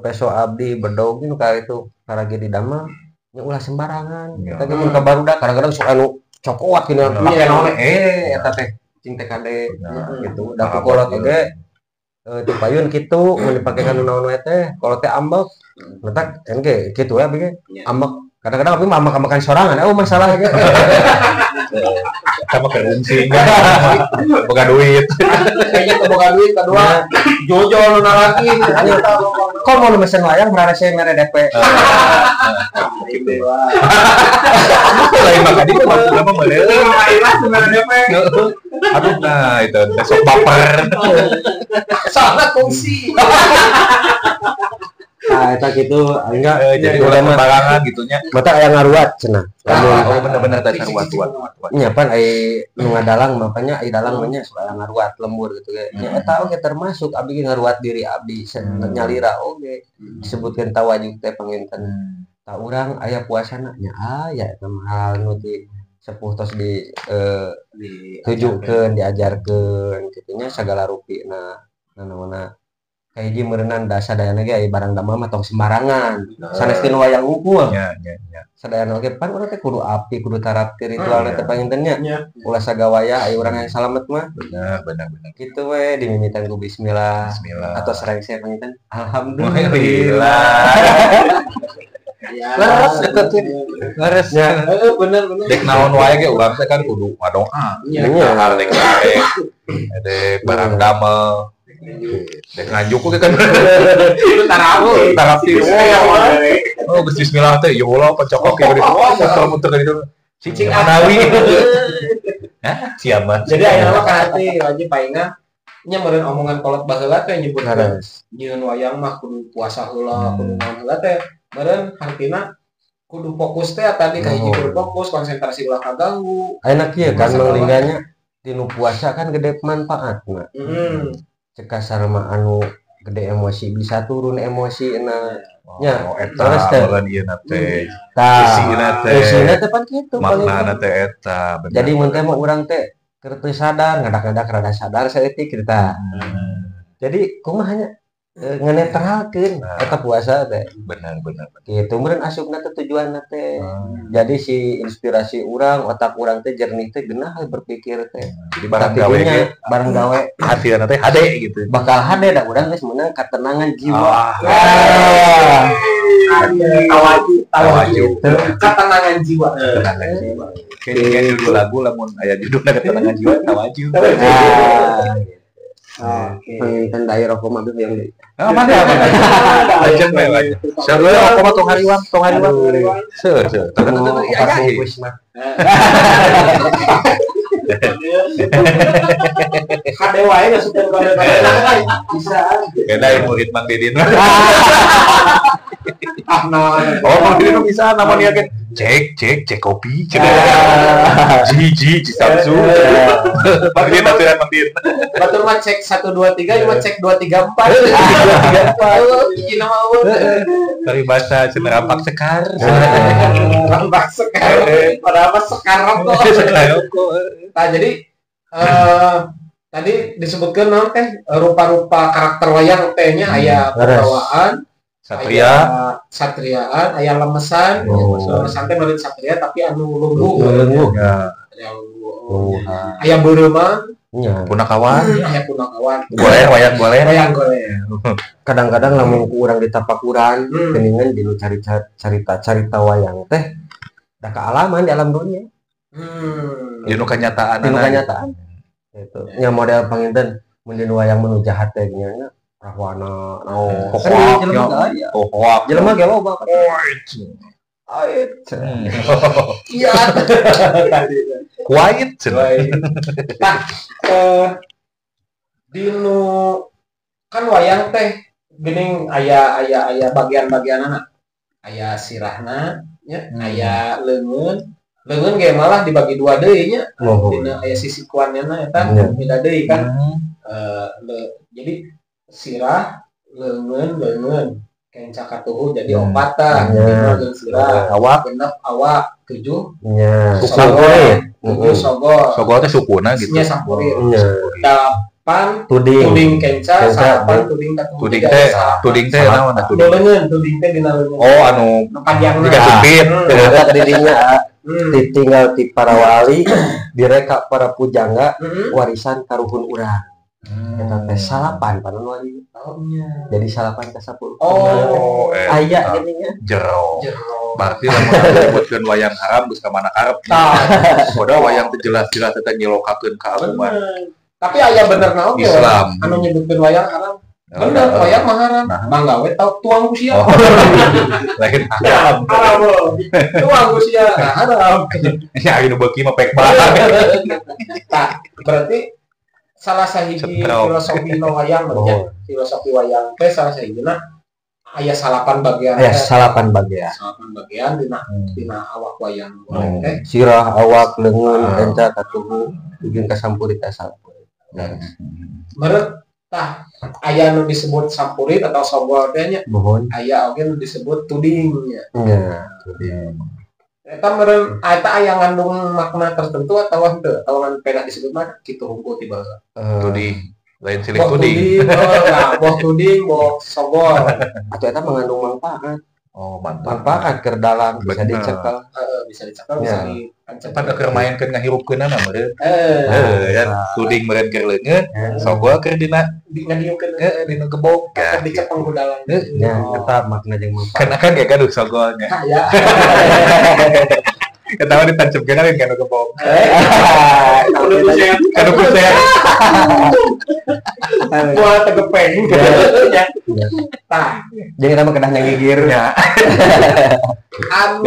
peso abdi bedog nu ka itu karage didamel nya ulah sembarangan. Ya. Eta ge mun ka barudak kadang-kadang sok anu cokot gini make Iya. naon eta teh cing teh kade Nah, gitu. Da ku kolot oge ti payun kitu mun dipake kanu naon wae teh kolot teh ambek. Letak engke kitu ya abi ge Ya. ambek. Kadang-kadang abi mah ambek-ambekan sorangan, oh masalah ge. Sama ke ungsi boga duit. Kayaknya teu boga duit kedua jojo nu lagi. Kok mau mesen wayang merasa mere DP. Gitu. Lain maka dia mah lama meureun. Aduh, nah itu besok baper. Soalnya kongsi. Tah eta kitu enggak Jadi ulah sembarangan gitunya. Mata aya ngaruat cenah. Oh, bener-bener teh ngaruat. Nya pan ai nu ngadalang mapanya ai dalang mah nya soal ngaruat lembur gitu ge. Nya eta oge termasuk abdi ge ngaruat diri abdi nyalira oge. Disebutkeun tawajuk teh panginten. Tah urang aya puasana nya aya eta mah hal nu ti sepuh tos di tujukeun diajarkeun kitu nya sagala rupina nanaonna kahiji meureunan da sadayana ge aya barang damel mah tong sembarangan sanes tinu wayang unggul Nya nya nya. Sadayana oge pan urang teh kudu api kudu taratir ritualna teh panginten nya Nya. Ulah sagawayah aya urang yang salamet mah Bener bener bener. Kitu we dimimitan ku bismillah. Bismillah. Atau sareng panginten alhamdulillah. Alhamdulillah. Ya. Leres eta teh. Leres. Nya. Heeh, bener bener. Dek naon wae ge urang teh kan kudu ngadoa. Nya. Dek dahar dek sare. Dek barang damel. Dek nganjuk oge kan. Itu tarawih. Tarapti. Oh, geus bismillah teh ya Allah pencokok gitu. Muter-muter gitu. Cicing Manawi. Hah, siap mah. Jadi aya mah ka hati wajib paingan nya meureun omongan kolot baheula teh nyebutkeun Leres. Nyieun wayang mah kudu puasa heula, kudu naon heula teh. Meureun hartina kudu fokus teh tadi ka hiji kudu fokus, konsentrasi ulah kaganggu. Ayeuna kieu kan Masa Mang kawan. Lingganya tinu puasa kan gede manfaatna. Heeh. Cek kasar mah anu gede emosi bisa turun emosi na. Nya, Oh, eta leres teh. meureun ieu na teh. Tah, Eusina teh. eusina teh pan kitu paling. Maknana teh eta, bener. Jadi mun teh mah urang teh keur teu sadar, ngadak-ngadak rada sadar saeutik kitu tah. Jadi kumaha nya nganetralkeun eta puasa teh. Bener bener bener. Gitu meureun asupna teh tujuanna teh. Jadi si inspirasi urang, otak urang teh jernih teh geunah berpikir teh. Jadi barang Tapi gawe nya ge barang gawe hasilna teh hade gitu. Bakal hade da urang geus meunang katenangan jiwa. Ah, Ah. Tawaju, tawaju. Ketenangan jiwa. Ketenangan jiwa. Kayak judul lagu lamun aya judulna ketenangan jiwa tawaju. Ah. Oke. Panginten da rokok mah yang deui. Ah, mana mana. Lajeng we lajeng. Sarua rokok mah tong hariwang, tong hariwang. Seur seur. Mau Teu opat aya. bungkus mah. Kade wae geus super kade wae. Bisa. Beda yang murid Mang Didin. Ah, naon. Oh, Mang Didin mah bisa namanya dia kan cek cek cek kopi. Cek. Ji ji ji Samsu. Mang Didin aturan Mang Didin. Batur mah cek 1 2 3, cuma cek 2 3 4. 2 3 4. Hiji nama eueuh. Paribasa cenah rampak sekar. Rampak sekar. Padahal mah sekar rokok. Sekar rokok. Nah, jadi tadi disebutkan naon teh rupa-rupa karakter wayang teh nya aya pembawaan, Satria, aya satriaan, aya lemesan. Oh. Lemesan teh meureun satria tapi anu lungguh. Lungguh. Ya, Aya lungguh. Aya beureuma, Nya. punakawan, aya punakawan. boleh wayang boleh. Wayang golek. Kadang-kadang lamun ku urang ditapakuran geuningan dinu carita carita wayang teh da kaalaman di alam dunia. Dinu kenyataan. Dinu kenyataan. Gitu. Nya model panginten mun dinu wayang menu jahat teh nya Rahwana naon. Hoak, Kan jelema ya. teu aya. Oh, hoak. Jelema ge loba kan. Ait. Iya. Quiet cenah. Nah, dinu kan wayang teh geuning aya aya aya bagian-bagianana. Aya sirahna nya, aya leungeun. Leungeun ge malah dibagi dua deui nya. Nuhun. Dina aya sisikuanna eta Nya. beda deui kan. Jadi sirah, leungeun, leungeun. Kenca katuhu jadi opat tah. Nya. Lima jeung sirah. Awak Genep awak 7 Nya. Suku. Sogol, 7 Heeh. sogol. Sogol teh sukuna gitu. Nya sampurit. Nya. 8 Tuding. tuding kenca, Kenca, salapan tuding katuhu. Tuding teh, tuding teh naon atuh? Nu leungeun, tuding teh dina leungeun. Oh, anu Nu panjangna. jika sumpit. Ternyata dirinya ditinggal di para wali, direka para pujangga, warisan karuhun urang. Eta teh salapan panon wali. Oh, nya. Jadi salapan ka 10. Oh, Oh, eta Aya geuning nya. jero. Jero. Berarti lamun disebutkeun wayang haram geus ka mana karep. Tah, Padahal wayang teh jelas-jelas eta nyilokakeun ka aguman bener. Tapi aya bener naon ge? Islam. Anu nyebutkeun wayang haram. Bener, wayang mah haram. Nah. Mangga we tau tuang ku sia. Oh. Lain haram. Haram. Oh. Tuang ku sia. Nah, haram. Ya anu beuki mah pek banget. Tah, berarti salah sahiji Setrok. filosofi no wayang berarti Oh. filosofi wayang teh salah sahijina Aya salapan bagian. Aya salapan bagian. Salapan bagian dina awak wayang golek teh. Sirah, awak, leungeun, enca, katuhu, ujung ka sampurit teh sampurit. Meureun tah aya nu disebut sampurit atau sogol teh nya. Mohon. Aya oge nu disebut tuding nya. Nya, tuding. Eta meureun eta aya ngandung makna tertentu atau henteu? Atau ngan pernah disebut mah kitu hungkul ti baheula. Tuding. Lain silik tuding. Nah, boh tuding, boh sogol. Atau eta mengandung manfaat. Oh, mantap. Manfaat keur dalang bisa dicekel. Bisa dicekel, bisa diancam. Pan keur maenkeun ngahirupkeunana meureun. Heeh, ya tuding meureun keur leungeun, sogol keur dina ngadieukeun. Heeh, dina gebok. Keur dicepeng ku dalang. Nya, eta makna jeung manfaat. Kan kan ge gaduh sogolnya. Ya. Ketawa ditancapkeun lain kana gebok. Kudu kuset. Moal tegepeng. Ya. Tah, jeung eta mah kedah nyangigir. Nya. Anu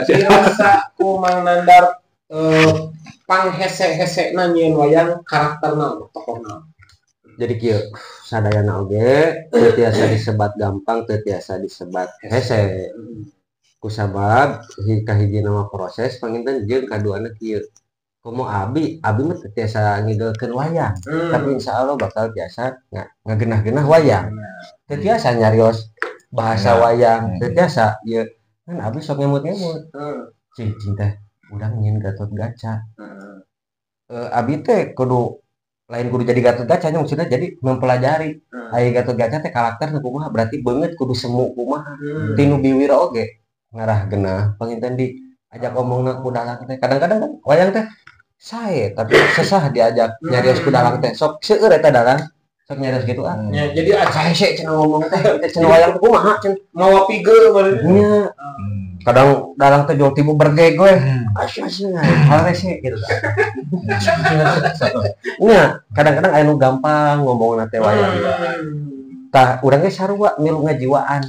dirasa ku Mang Nandar panghese-hesena nyieun wayang karakterna tokohna. Jadi kieu sadayana oge teu tiasa disebat gampang, teu tiasa disebat hese. Kusabab kahiji nama proses panginten jeung kaduana kieu. Komo abi mah teu tiasa ngigelkeun wayang, tapi insyaallah bakal tiasa ngagenah-genah wayang. Teu tiasa nyarios bahasa wayang, teu tiasa ieu kan abi sok ngemut-ngemut. Cing teh urang nyieun Gatot Kaca. Abi teh kudu lain kudu jadi Gatot Kaca nya, maksudnya jadi mempelajari. Aya Gatot Kaca teh karakter kumaha, berarti beungeut kudu semu kumaha. Tinu biwir oge ngarah genah panginten di ajak omongna ku dalang teh. Kadang-kadang kan wayang teh sae tapi sesah diajak nyarios ku dalang teh. Sok seueur eta dalang sok nyarios gitu ah. Ya, jadi asa hese cenah ngomong teh, cenah wayang teh kumaha cenah mawa pige nya. Kadang dalang teh jual tibu bergeg we. Asya asya harese gitu. Nya, kadang-kadang aya nu gampang ngomongna teh wayang. Tah urang ge sarua milu ngajiwaan.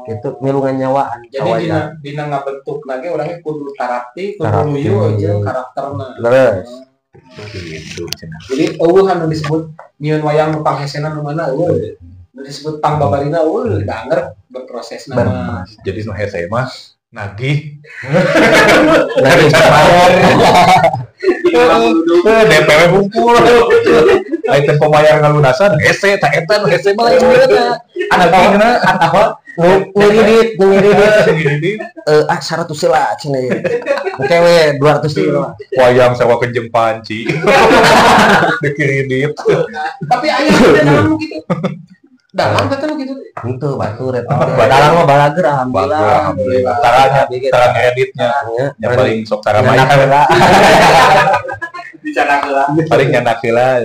Gitu, milu nganyawaan. Jadi dina ngabentuk lagi orangnya kudu tarapti, kudu luyu jeung karakterna. Leres. Gitu cenah. Jadi eueuh anu disebut nyieun wayang nu panghesena nu mana eueuh. Nu disebut pangbabarina eueuh, da anger berproses nama. Jadi nu hese mah nagih. Nagih bayar. DPW kumpul. Lain teh pembayar ngalunasan hese tah eta nu hese mah lain beuneuh. Nagihna atawa nu ngiridit 100 lah cenah ieu. Engke we 200 lah. Wayang sawa kenjeng panci. Dikiridit. Tapi aya teh dalam gitu. Dalang teh gitu. Henteu batur eta. Dalang mah balager alhamdulillah. Alhamdulillah. Taranya tara ngeditnya. Yang paling sok tara main. Bicara heula. Paling nyandak heula.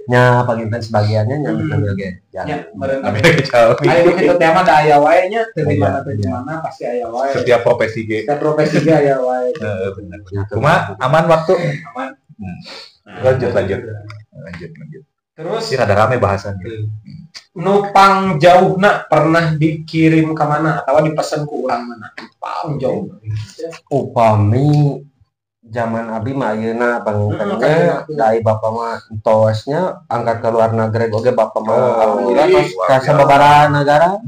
Nya panginten sebagiannya nya oge. Nya meureun aya kitu teh mah da aya wae nya teu di mana teu di mana pasti aya wae. Setiap profesi ge. Setiap profesi ge aya wae. Heeh bener. Kumaha aman waktu? Aman. Lanjut. Terus sih rada rame bahasannya. Nu pang jauhna pernah dikirim ka mana atawa dipesan ku urang mana? Pang jauh. Upami zaman abi mah ayeuna panginten teh da bapak mah entosnya angkat ke luar negeri oge bapak mah alhamdulillah tos ka sababaraha nagara.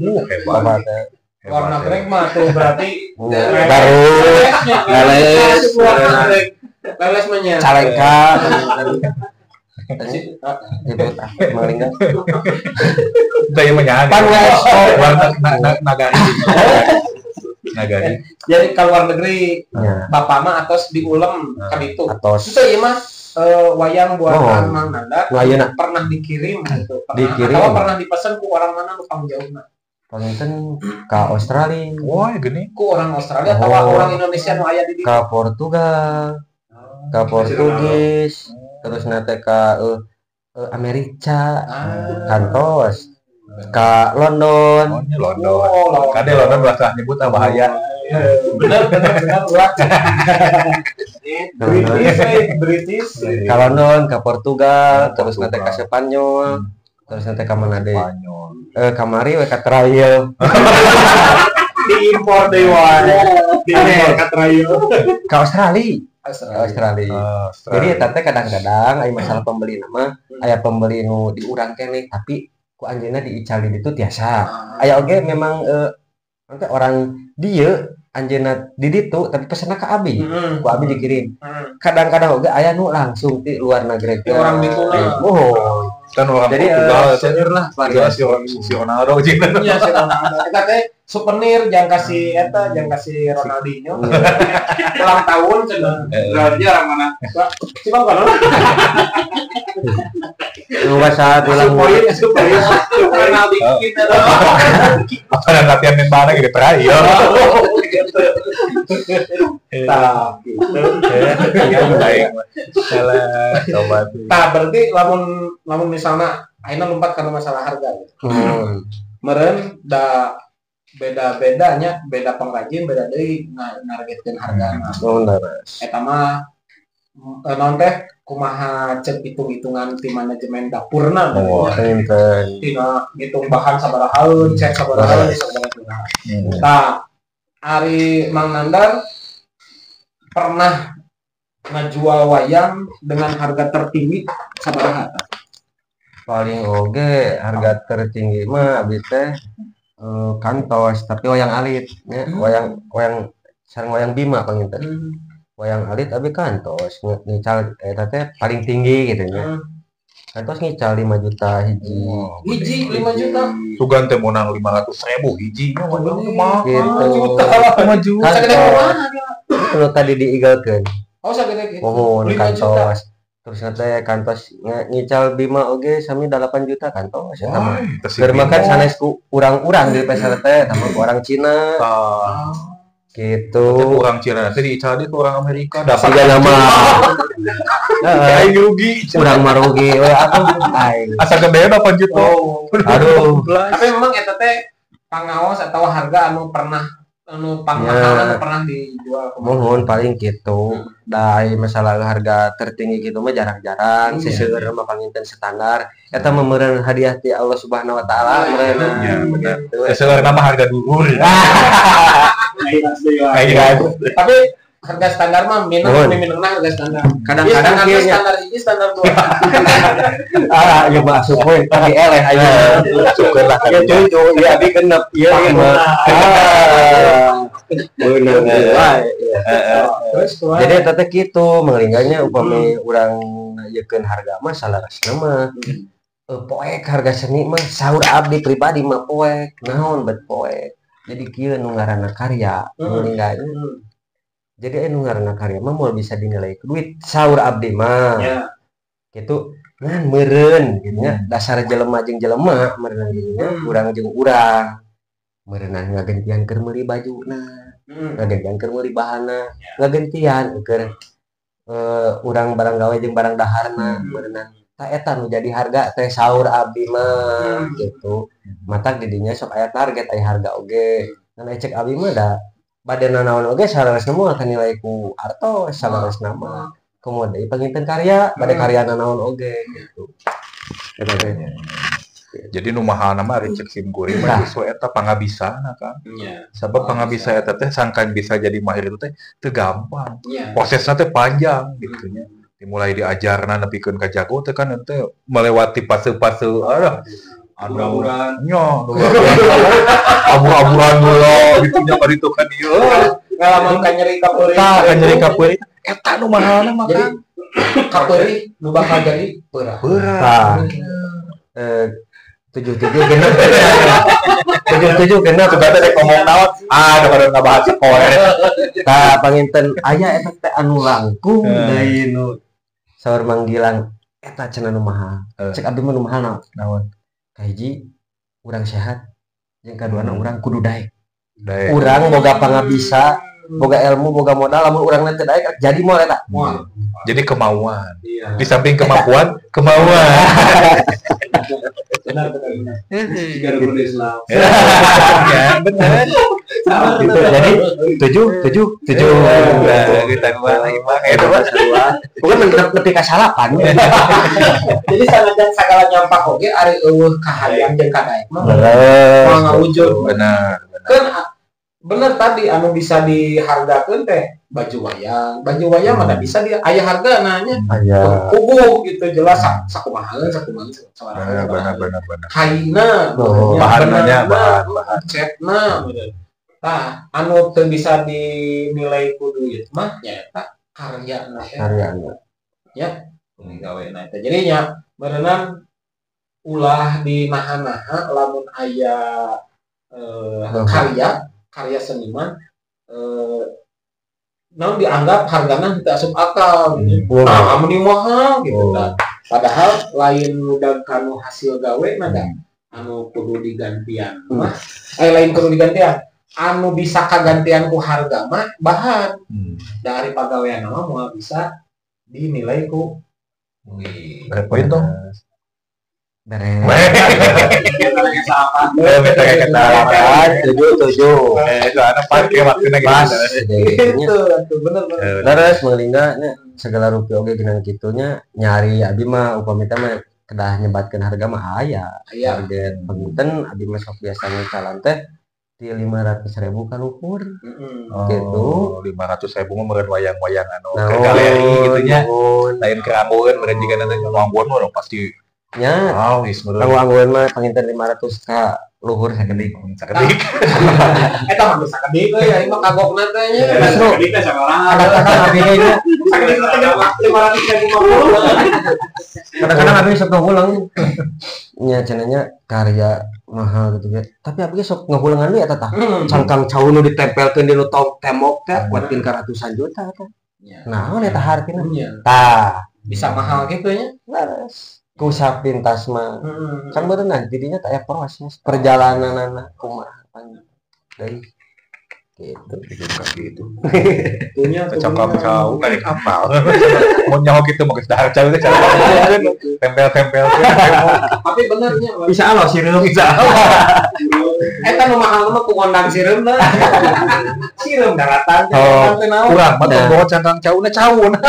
Bapak teh luar negeri mah tuh berarti Garut, Leles, Leles mah nya. Calengka. Itu malingga. Daya menyahan. Pan nagari. Nagari. Jadi kalau luar negeri bapak mah atos diulem ka ditu. Atos. Itu ieu mah wayang buatan Mang Nandar pernah dikirim gitu. Pernah, dikirim. Atau pernah dipesan ku orang mana nu pangjauhna? Panginten ka Australia. Wah, gini. Ku orang Australia atau orang Indonesia nu aya di ditu? Ka Portugal. Ka Portugis. Terus nate ka Amerika, kantos, ka London. Oh, London. Kade London bahasa nyebut ah bahaya. Bener ulah. British. Ka London, ka Portugal, terus nate ka Spanyol, terus nate ka mana deui? Kamari we ka Trail. Diimpor deui wae. Diimpor ka Trail. Ka Australia. Australia. Jadi eta teh kadang-kadang aya masalah pembeli nama, aya pembeli nu di urang keneh tapi Ku anjeunna diical di ditu tiasa. Aya oge memang nanti orang dieu anjeunna di ditu tapi pesenna ka abi. Ku abi dikirim. Kadang-kadang oge aya nu langsung ti luar negeri. Ti orang ditu lah. Oh. Kan orang Jadi Portugal seueur lah Jelas variasi. si Ronaldo jeung. Iya si Ronaldo. Eta teh souvenir jangan kasih eta, jangan kasih Ronaldinho. Ulang tahun cenah. Berarti orang mana? Cuma kalau Nu bahasa tulang poin, asup poin. Ronaldinho kita. Apa dan latihan main mana gitu terakhir. Tah, gitu. Baik. Salah coba tuh. Tah, berarti lamun lamun misalnya ayeuna lompat karena masalah harga gitu. Meureun da beda-bedanya, beda pengrajin, beda deui nargetkeun hargana. Oh, leres. Eta mah naon teh kumaha cek hitung-hitungan ti manajemen dapurna? Oh. Punten. Tina ngitung bahan sabarahaeun, cek sabarahaeun, sabaraha. Tah, ari Mang Nandar pernah ngajual wayang dengan harga tertinggi sabaraha? Paling oge harga tertinggi mah abdi teh kantos tapi wayang alit nya, wayang wayang sareng wayang Bima panginten. Wayang alit abi kantos ngical eta teh paling tinggi gitu nya. Kantos ngical 5 juta hiji. Hiji 5 juta. Sugan teh menang 500 ribu hiji nya mah. Gitu. 5 juta. Sagede Kantos. kumaha? Nu tadi diigalkeun. Oh, sagede gitu. Mohon 5 juta. kantos. Terus teh kantos ngical Bima oge sami 8 juta kantos eta mah. Wah, Keur makan sanes ku urang-urang di pasar teh, tambah ku orang Cina Tah, gitu. orang Cina nanti diical dia ke orang Amerika dapat. Siga nama. Heeh. Aing rugi. Urang mah rugi we aku aing. Asa gede 8 juta. Oh. Aduh. Tapi memang eta teh pangaos atau harga anu pernah anu pangmahal Ya. anu pernah dijual kumaha? Mohon paling gitu. Da ai masalah harga tertinggi gitu mah jarang-jarang, seseueur mah panginten standar. Eta mah meureun hadiah ti Allah Subhanahu wa taala meureun. Ya, benar. Gitu. Sesuai nama harga dulur. Kayak gitu. Tapi harga standar mah minum Mohon. minumna harga standar. Kadang-kadang Iya, standar kieu nya. standar hiji, standar dua. Ah, ya masuk we tapi eleh aja. Syukurlah. Ya cucu, ya abi genep ieu ieu mah. Ah. Bener wae. Terus kumaha? Jadi eta teh kitu mengelingganya upami urang ngayekeun harga mah salarasna mah. Poek harga seni mah saur abdi pribadi mah poek naon bet poek. Jadi kieu nu ngaranna karya mengelingganya. Jadi aya nu ngaranna karya mah moal bisa dinilai ku duit saur abdi mah. Gitu ngan meureun gitu nya dasar jelema jeung jelema meureun gitu nya, urang jeung urang meureunna ngagentian keur meuli bajuna, ngagentian keur meuli bahanna, ngagentian keur urang barang gawe jeung barang daharna meureunna. Tah eta nu jadi harga teh saur abdi mah gitu. Matak di dinya sok aya target, aya harga oge. Ngan aya cek abdi mah da bade nanaon oge saleresna mah kanilai ku artos saleresna mah. Komo deui panginten karya, bade karya nanaon oge gitu. Eta teh. Jadi nu mahalna mah ari cek sim kuring mah justru eta pangabisana kan. Sabab pangabisa eta teh sangkan bisa jadi mahir itu teh teu gampang. Prosesnya teh panjang gitu nya. Dimulai diajarna nepikeun ka jago teh kan teh melewati fase-fase aduh anu Abur-aburan. Nya, abur-aburan heula gitu nya bari itu kan ieu. Ngalaman ka nyeri kapeurih. Tah ka nyeri kapeurih eta nu mahalna mah Jadi kan. kapeurih nu bakal jadi peurah. Berat. Tah. 77 genep. 77 genep. Suka teh rek ngomong naon? Ah, udah pada ngabahas sekolah. Tah panginten aya eta teh anu langkung deui nu saur Mang Gilang eta cenah nu mahal. Cek abdi mah nu mahal naon? Naon? Kahiji urang sehat, jeung kaduana urang kudu daek. Daek. Urang boga pangabisa, boga ilmu, boga modal, lamun urang teu daek jadi moal eta. Moal. Jadi kemauan. Iya. Di samping kemampuan, kemauan. Benar benar benar. Tiga rukun Islam. Ya, benar. Gitu. Jadi 7 7 7. Nah, kita mana imah eta mah. Bukan lebih ka salapan. Jadi sanajan sagala nyampak oge ari euweuh kahayang jeung kadaek mah Leres. moal ngawujud. Benar, benar. Kan Bener tadi anu bisa dihargakeun teh baju wayang mana bisa di aya hargana nya. Aya. Puguh gitu jelas sakumaha sakumaha sabaraha. Benar benar benar. Kaina, bahannya, bahan cetna bener. Tah, anu teu bisa dinilai ku duit mah nyaeta karyana teh. Karyana. Ya, gawena teh. Jadi nya berenang ulah dinaha-naha lamun aya karya seniman naon dianggap hargana teu asup akal gitu. Nah, mun mahal gitu tah. Padahal lain udah kanu hasil gawe mah da anu kudu digantian mah. Lain kudu digantian. Anu bisa kagantian ku harga mah bahan. Dari pagawean mah moal bisa dinilai ku Beres poin dong. Beres. Tujuh. Itu anak pakai waktunya pas. Gitu, bener bener. Terus melingga segala rupiah oge geunang kitunya nyari abi mah upami teh mah kedah nyebatkeun harga mah aya. Target panginten abi mah sok biasanya calon teh di 500.000 ka luhur. Gitu. 500.000 mah meureun wayang-wayang anu ke galeri gitu nya. Lain ke anggueun meureun jiga nanti anggueun mah pasti nya. Oh, geus meureun. Kanggo anggueun mah panginten 500 ka luhur sakedik. Sakedik. Eta mah geus sakedik euy, aing mah kagokna teh nya. Sakedik teh sabaraha. Kadang-kadang abi ge nya sakedik teh 500.050. Kadang-kadang abi sok ngahulang. Nya cenah karya mahal gitu ya. Tapi abi ge sok ngahulangan we eta tah. Cangkang cau nu ditempelkeun di nu tembok teh kuatkeun ka ratusan juta eta. Naon eta hartina? Tah, bisa mahal gitu nya. Leres. Ku sapintas mah. Kan berenang jadinya tak aya proses perjalananana kumaha panjang. Deui gitu. Gitu. Punya cangkang cau balik apal. Mun nyaho kitu mah geus dahar cau teh cara tempel-tempel. Tapi benernya bisa Allah sireum bisa Allah. Eta nu mahal mah ku ngondang sireum lah. Sireum daratan teh naon. Urang mah tong bawa cangkang cauna cauna.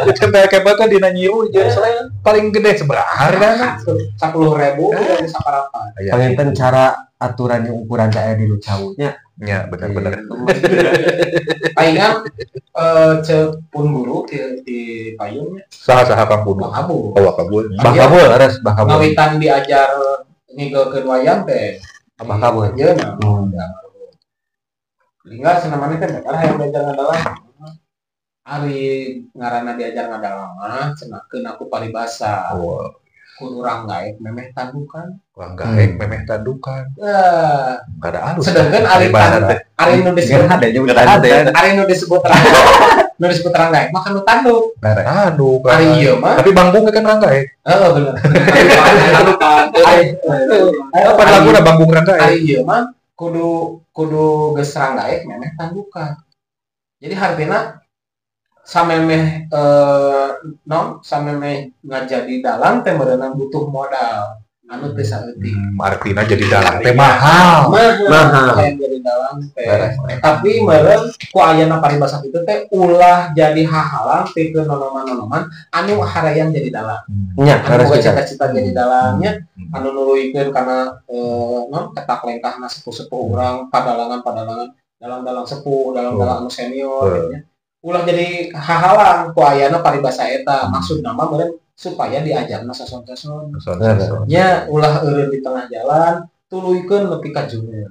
Tempel-tempel kan dina nyiru jeung selain paling gede sabaraha hargana? 10.000 udah saparapat. Panginten cara aturan yang ukuran teh aya di nu caunya. Ya, benar-benar. Palingan cek pun guru di payungnya. Saha-saha Kang Pudu. Bah Kabul. Oh, Kabul. Bah Kabul, leres Bah Kabul. Ngawitan diajar ngigelkeun wayang teh. Bah Kabul. Ieu nah. Lingga senamane teh bakal hayang diajar ngadalang. Ari ngaranna diajar ngadalang mah cenahkeun aku paribasa. Oh. Kun urang gaek memeh tandukan. Urang gaek memeh tandukan. Heeh. Kada alus. Sedangkan ari ari nu disebut ari nu disebut nu disebut urang gaek mah kan nu tanduk. Tanduk. Ari ieu mah. Tapi banggung kan urang gaek. Heeh bener. Ari apa laguna banggung urang gaek. Ari ieu mah kudu kudu geus urang gaek memeh tandukan. Jadi hartina samemeh non samemeh ngajadi dalang teh meureunang butuh modal anu teu saeutik. Artina jadi dalang teh mahal. Mahal. Jadi dalang teh. Tapi meureun ku ayana paribasa kitu teh ulah jadi hahalang pikeun nonoman-nonoman anu harayang jadi dalang. Nya, anu boga cita-cita jadi dalangnya, anu nuluykeun kana non ketak lengkahna sepuh-sepuh urang, padalangan-padalangan, dalang-dalang sepuh, dalang-dalang anu senior gitu nya. Ulah jadi hahalang ku ayana paribasa eta maksudna mah meureun supaya diajarna sason-sason. Nya ulah eureun di tengah jalan tuluykeun nepi ka jungeun.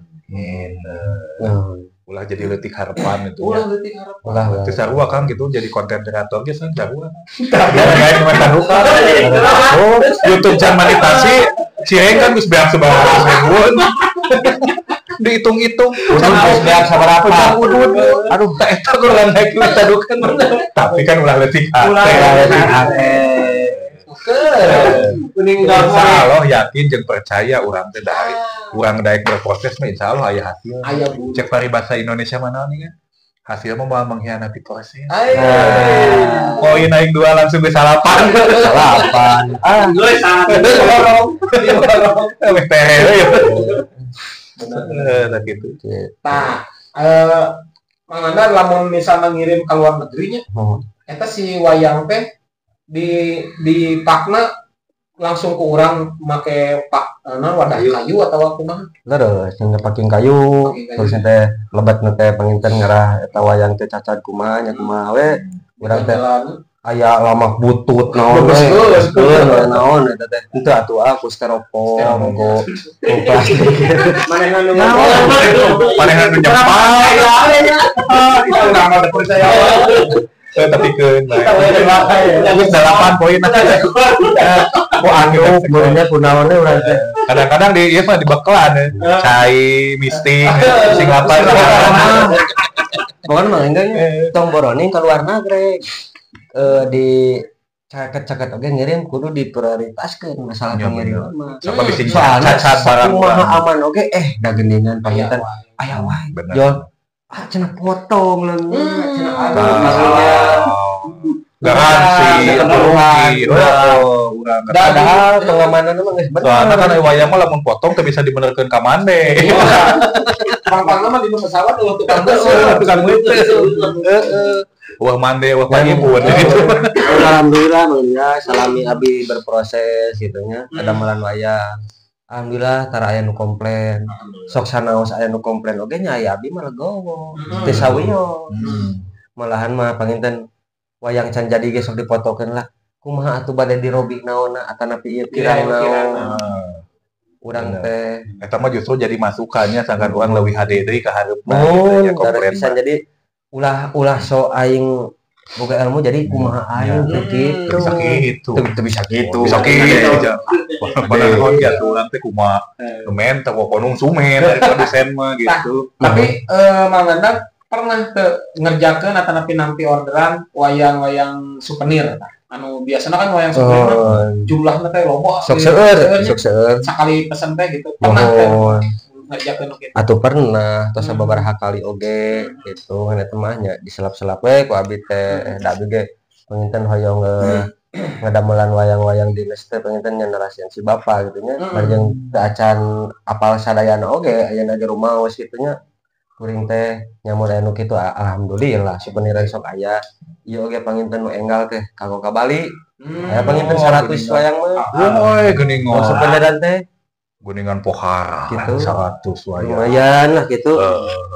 Ulah jadi leutik harapan itu. Ulah leutik harapan. Ulah teu sarua Kang gitu jadi konten kreator ge san sarua. Gawe mah tarukan. Oh, YouTube can monetasi cireng kan geus beak sabaraha ribuan. Dihitung-hitung udah beak sabaraha. Aduh, tak eta urang naik tadukan. Tapi kan ulah leutik hate. Ulah leutik hate. Kuning insyaallah yakin jeung percaya urang teh daek. Urang daek berproses mah insyaallah aya hasil. Aya bu. Cek paribasa Indonesia mana nih kan? Hasil mah moal mengkhianati proses. Koin naik 2 langsung ke salapan. Salapan. Ah, geus salapan. Weh teh. Bener gitu. Tah, Mang Nandar lamun misalnya ngirim ke luar negerinya, eta si wayang teh di dipakna Langsung ke urang make pak naon wadah kayu atau kumaha? Terus yang paking kayu, terus teh lebet teh panginten ngarah eta wayang teh cacat kumaha nya kumaha we urang teh aya lamak butut naon we. Naon eta teh henteu atuh aku styrofoam ku plastik. Manehna nu manehna nu nyempal. Itu urang mah percaya. Tapi keun geus 8 poin. Ku anduk meureunnya ku naonnya urang teh. Kadang-kadang di ieu mah dibekelan cai misting sing apa. Pokoknya mah enggaknya tong boroning ka luar negeri di caket-caket oge ngirim kudu diprioritaskeun masalah pengiriman mah. Sapa bisi cacat barang kumaha aman oge da geuningan panginten aya wae. Jol cenah potong leungeun cenah aduh garansi rugi urang padahal pengamanan mah geus bener. Soalna kan wayang mah lamun potong teu bisa dibenerkeun ka mande. Pang-pangna mah di pesawat eueuh tukang beuseut. Tukang beuseut. Heeh. Wah mande wah panyipun gitu. Alhamdulillah ya salami abi berproses gitu nya kadamelan wayang. Alhamdulillah tara aya nu komplain. Sok sanaos aya nu komplain oge nya aya abi mah legowo. Teu sawiyo. Malahan mah panginten wayang can jadi ge sok dipotokeun lah. Kumaha atuh bade dirobih naonna atanapi ieu kirang naon. Urang teh eta mah justru jadi masukannya sangkan urang leuwih hade deui ka hareupna gitu nya komplain. Bisa jadi ulah so aing boga ilmu jadi kumaha aing teh kitu. Bisa kitu. Teu bisa kitu. Bisa kitu. Padahal ya tuh urang teh kumaha men teh konsumen dari produsen mah gitu. Tapi Mang Nandang pernah teu ngerjakeun atanapi nampi orderan wayang-wayang souvenir. Anu biasana kan wayang souvenir mah jumlahna teh loba. Sok seueur, sok seueur. Sakali pesen teh gitu. Pernah teh ngerjakeun kitu? Atuh pernah, tos sababaraha kali oge gitu. Ngan eta mah nya diselap-selap we ku abi teh. Da abi ge panginten hoyong ngadamelan wayang-wayang dinas teh panginten nya narasian si bapa gitu nya. Bari jeung teu acan apal sadayana oge aya ge rumaos kitu nya. Kuring teh nyamun aya nu kitu alhamdulillah souveniran sok aya. Ieu oge panginten nu enggal teh kanggo ka Bali. Aya panginten 100 wayang mah. Woi geuningan. Souveniran teh geuningan pohara gitu. 100 wayang. Lumayan lah gitu.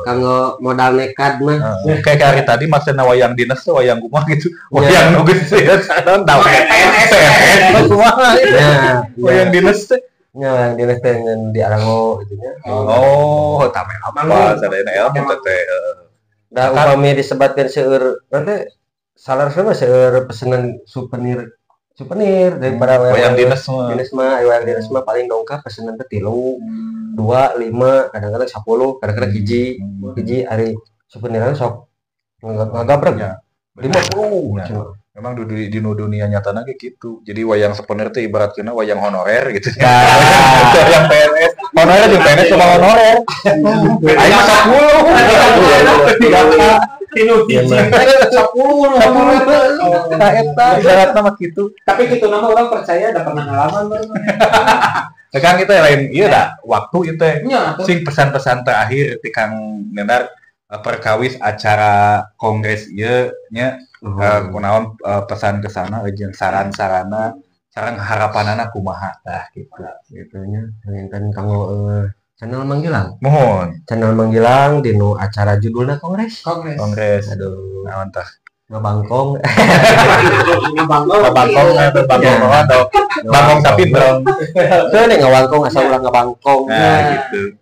Kanggo modal nekat mah. Kayak hari tadi maksudna wayang dinas teh wayang kumaha gitu. Wayang nu geus sanon tahu. PNS kumaha. Wayang dinas teh. Nya wayang dinas teh ngan di Arango gitu nya. Oh, tame apa sadayana ilmu teh. Da upami disebatkeun seueur berarti salar mah seueur pesenan souvenir daripada wayang dinas mah. Dinas mah wayang dinas mah paling dongkap pesenan teh 3, 2, 5, kadang-kadang 10, kadang-kadang hiji. Hiji ari souveniran sok ngagabreg ya. 50. Ya. Memang di dunia nyatana ge gitu. Jadi wayang souvenir teh ibaratkeun wayang honorer gitu. Ya. Wayang PNS, honorer jeung PNS cuma honorer. Aing mah 10. Tinu hiji 10. Eta ibaratna mah kitu. Tapi kitu nama orang percaya da pernah ngalaman baru. Kan kita lain ieu da waktu ieu teh. Sing pesan-pesan terakhir ti Kang Nendar perkawis acara kongres ieu nya kunaon pesan ke sana jeung saran-sarana sareng harapanana kumaha tah gitu. Gitu nya panginten kanggo channel Mang Gilang. Mohon. Channel Mang Gilang dinu acara judulna Kongres. Kongres. Aduh, naon tah? Ngabangkong. Ngabangkong, ngabangkong bangkong sapi dong. Teu nih ngawangkong asal ulah ngabangkong. Nah, gitu.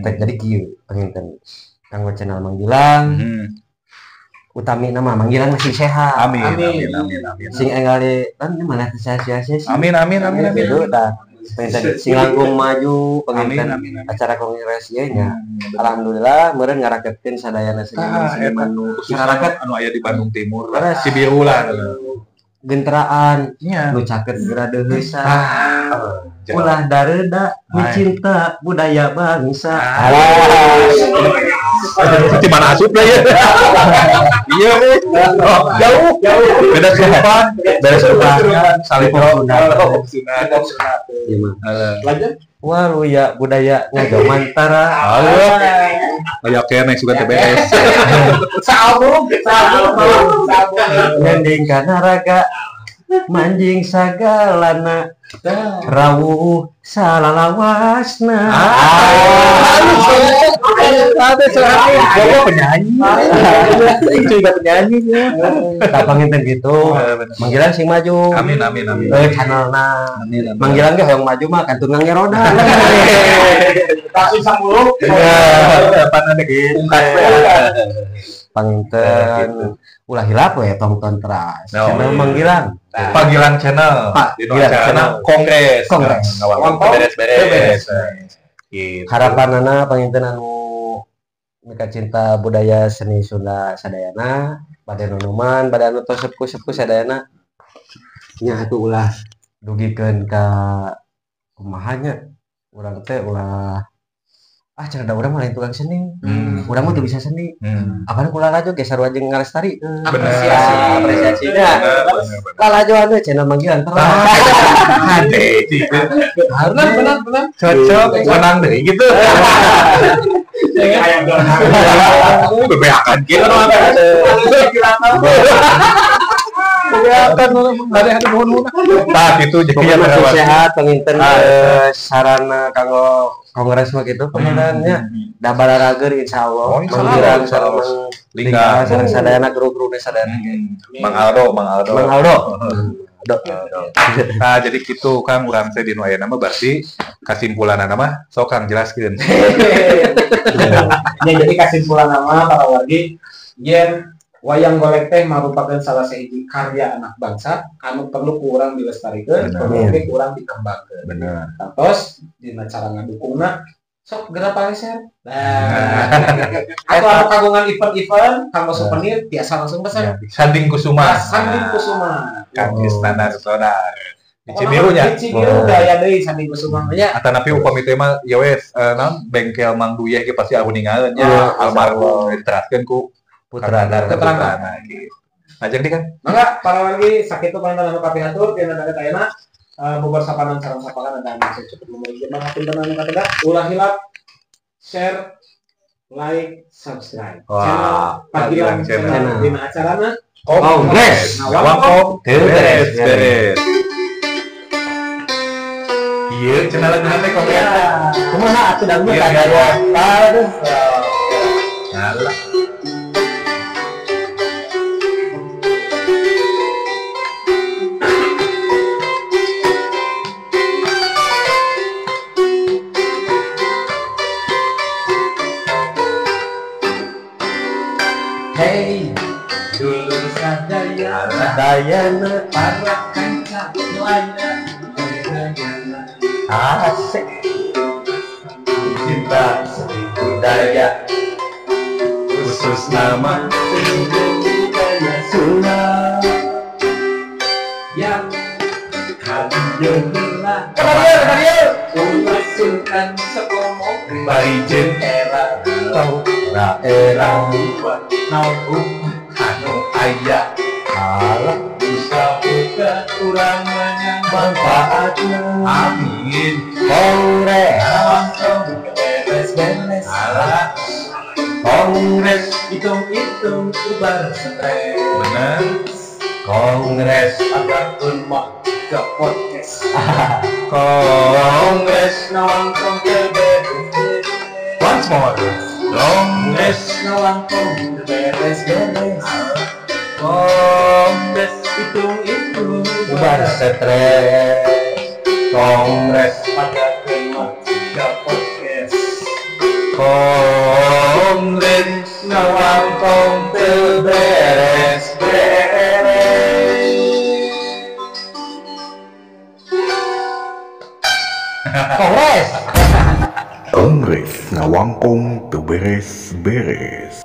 Jadi kieu panginten kanggo channel Mang Gilang. Utami nama Mang Gilang masih sehat. Amin amin amin amin. Sing enggal kan mana sia-sia sih. Amin amin amin amin. Gitu tah. Panginten sing langkung maju panginten acara kongres ieu nya. Alhamdulillah meureun ngaraketkeun sadayana seniman-seniman nu masyarakat anu aya di Bandung Timur lah, Cibiru lah. Genteraan nu caket geura deuheusa. Ulah dareuda mencinta budaya bangsa. Di mana asup lah ya? Iya, jauh, jauh. Beda kesurupan, beda kesurupan. Saling sunat. Lanjut. Waluya budaya ngajomantara. Aya keneh sugan teh beres. Saalbum, saalbum, saalbum. Ngending kana raga. Manjing sagalana rawuh salalawasna. Ada suara penyanyi. Itu juga penyanyi ya. Tah panginten gitu. Manggilang sing maju. Amin amin amin. Channelna. Manggilang ge hoyong maju mah kantun ngangge roda. Langsung samuluk. Ya, pan ada ungkas. Panginten ulah hilap we tonton teras. Channel Manggilang. Panggilan channel. Dino acarana Kongres. Kongres. Beres-beres. Gitu. Harapanana panginten anu mika cinta budaya seni Sunda sadayana, bade nonoman, bade anu tos sepuh-sepuh sadayana nya atuh ulah dugikeun ka kumaha nya urang teh ulah ah cenah da urang mah lain tukang seni. Urang mah teu bisa seni. Apaan kula lalajo ge sarua jeung ngalestari. Apresiasi. Apresiasinya. Lalajo anu channel Manggilang terus. Hade. Benar benar benar. Cocok menang deui gitu. Ayam dorong. Bebeakan kieu bebeakan ada ada nuhun. Tah kitu jadi sehat panginten sarana kanggo kongres mah gitu pangintennya da bararager insyaallah Manggilang sareng Lingga sareng sadayana guru-guru sadayana Mang Aldo Mang Aldo Mang Aldo. Nah jadi gitu Kang urang teh dinu ayeuna mah berarti kasimpulanna mah sok Kang jelaskeun. Ya jadi kasimpulanna mah para wargi yen wayang golek teh merupakan salah sahiji karya anak bangsa anu perlu ku urang dilestarikeun, perlu ku urang dikembangkeun. Bener. Terus dina cara ngadukungna sok geura paleser. Nah, atau anu kagungan event-event kanggo souvenir tiasa langsung pesan. Sanding Kusuma. Sanding Kusuma. Kang Kristana Sonar. Di Ciniru nya. Di Ciniru daya deui Sanding Kusuma nya. Atanapi upami teh mah ya wes naon bengkel Mang Duyeh ge pasti aruningaeun nya almarhum diteraskeun ku Putra Putrana gitu. Ajeng di kan? Mangga para wargi sakitu panginten anu kapihatur dina danget ayeuna bobor sapanan sareng sapakan dan cukup memiliki mangapunten anu katega ulah hilap share, like, subscribe. Channel Panggilan Channel dina acarana Kongres Ngawangkong beres beres. Ieu channel laguna teh Kongres. Kumaha atuh da mah kadaya. Aduh. Alah. Hey, dulur sadaya, Dayana para kanca laya, asik cinta seni budaya khusus nama seni budaya Sunda yang kalian kalian ulah sungkan sekomo bari jeung era tau era naon anu aya alah bisa buka urang banyak manfaatna amin Kongres beres beres alah Kongres hitung-hitung ubar stres bener Kongres agar mah ke podcast Kongres nongkrong ke beres once more Kongres nongkrong beres beres Kongres hitung-hitung ubar stres Kongres pada mah ke podcast Kongres ngawangkong teu beres beres. Kongres Kongres ngawangkong teu beres beres.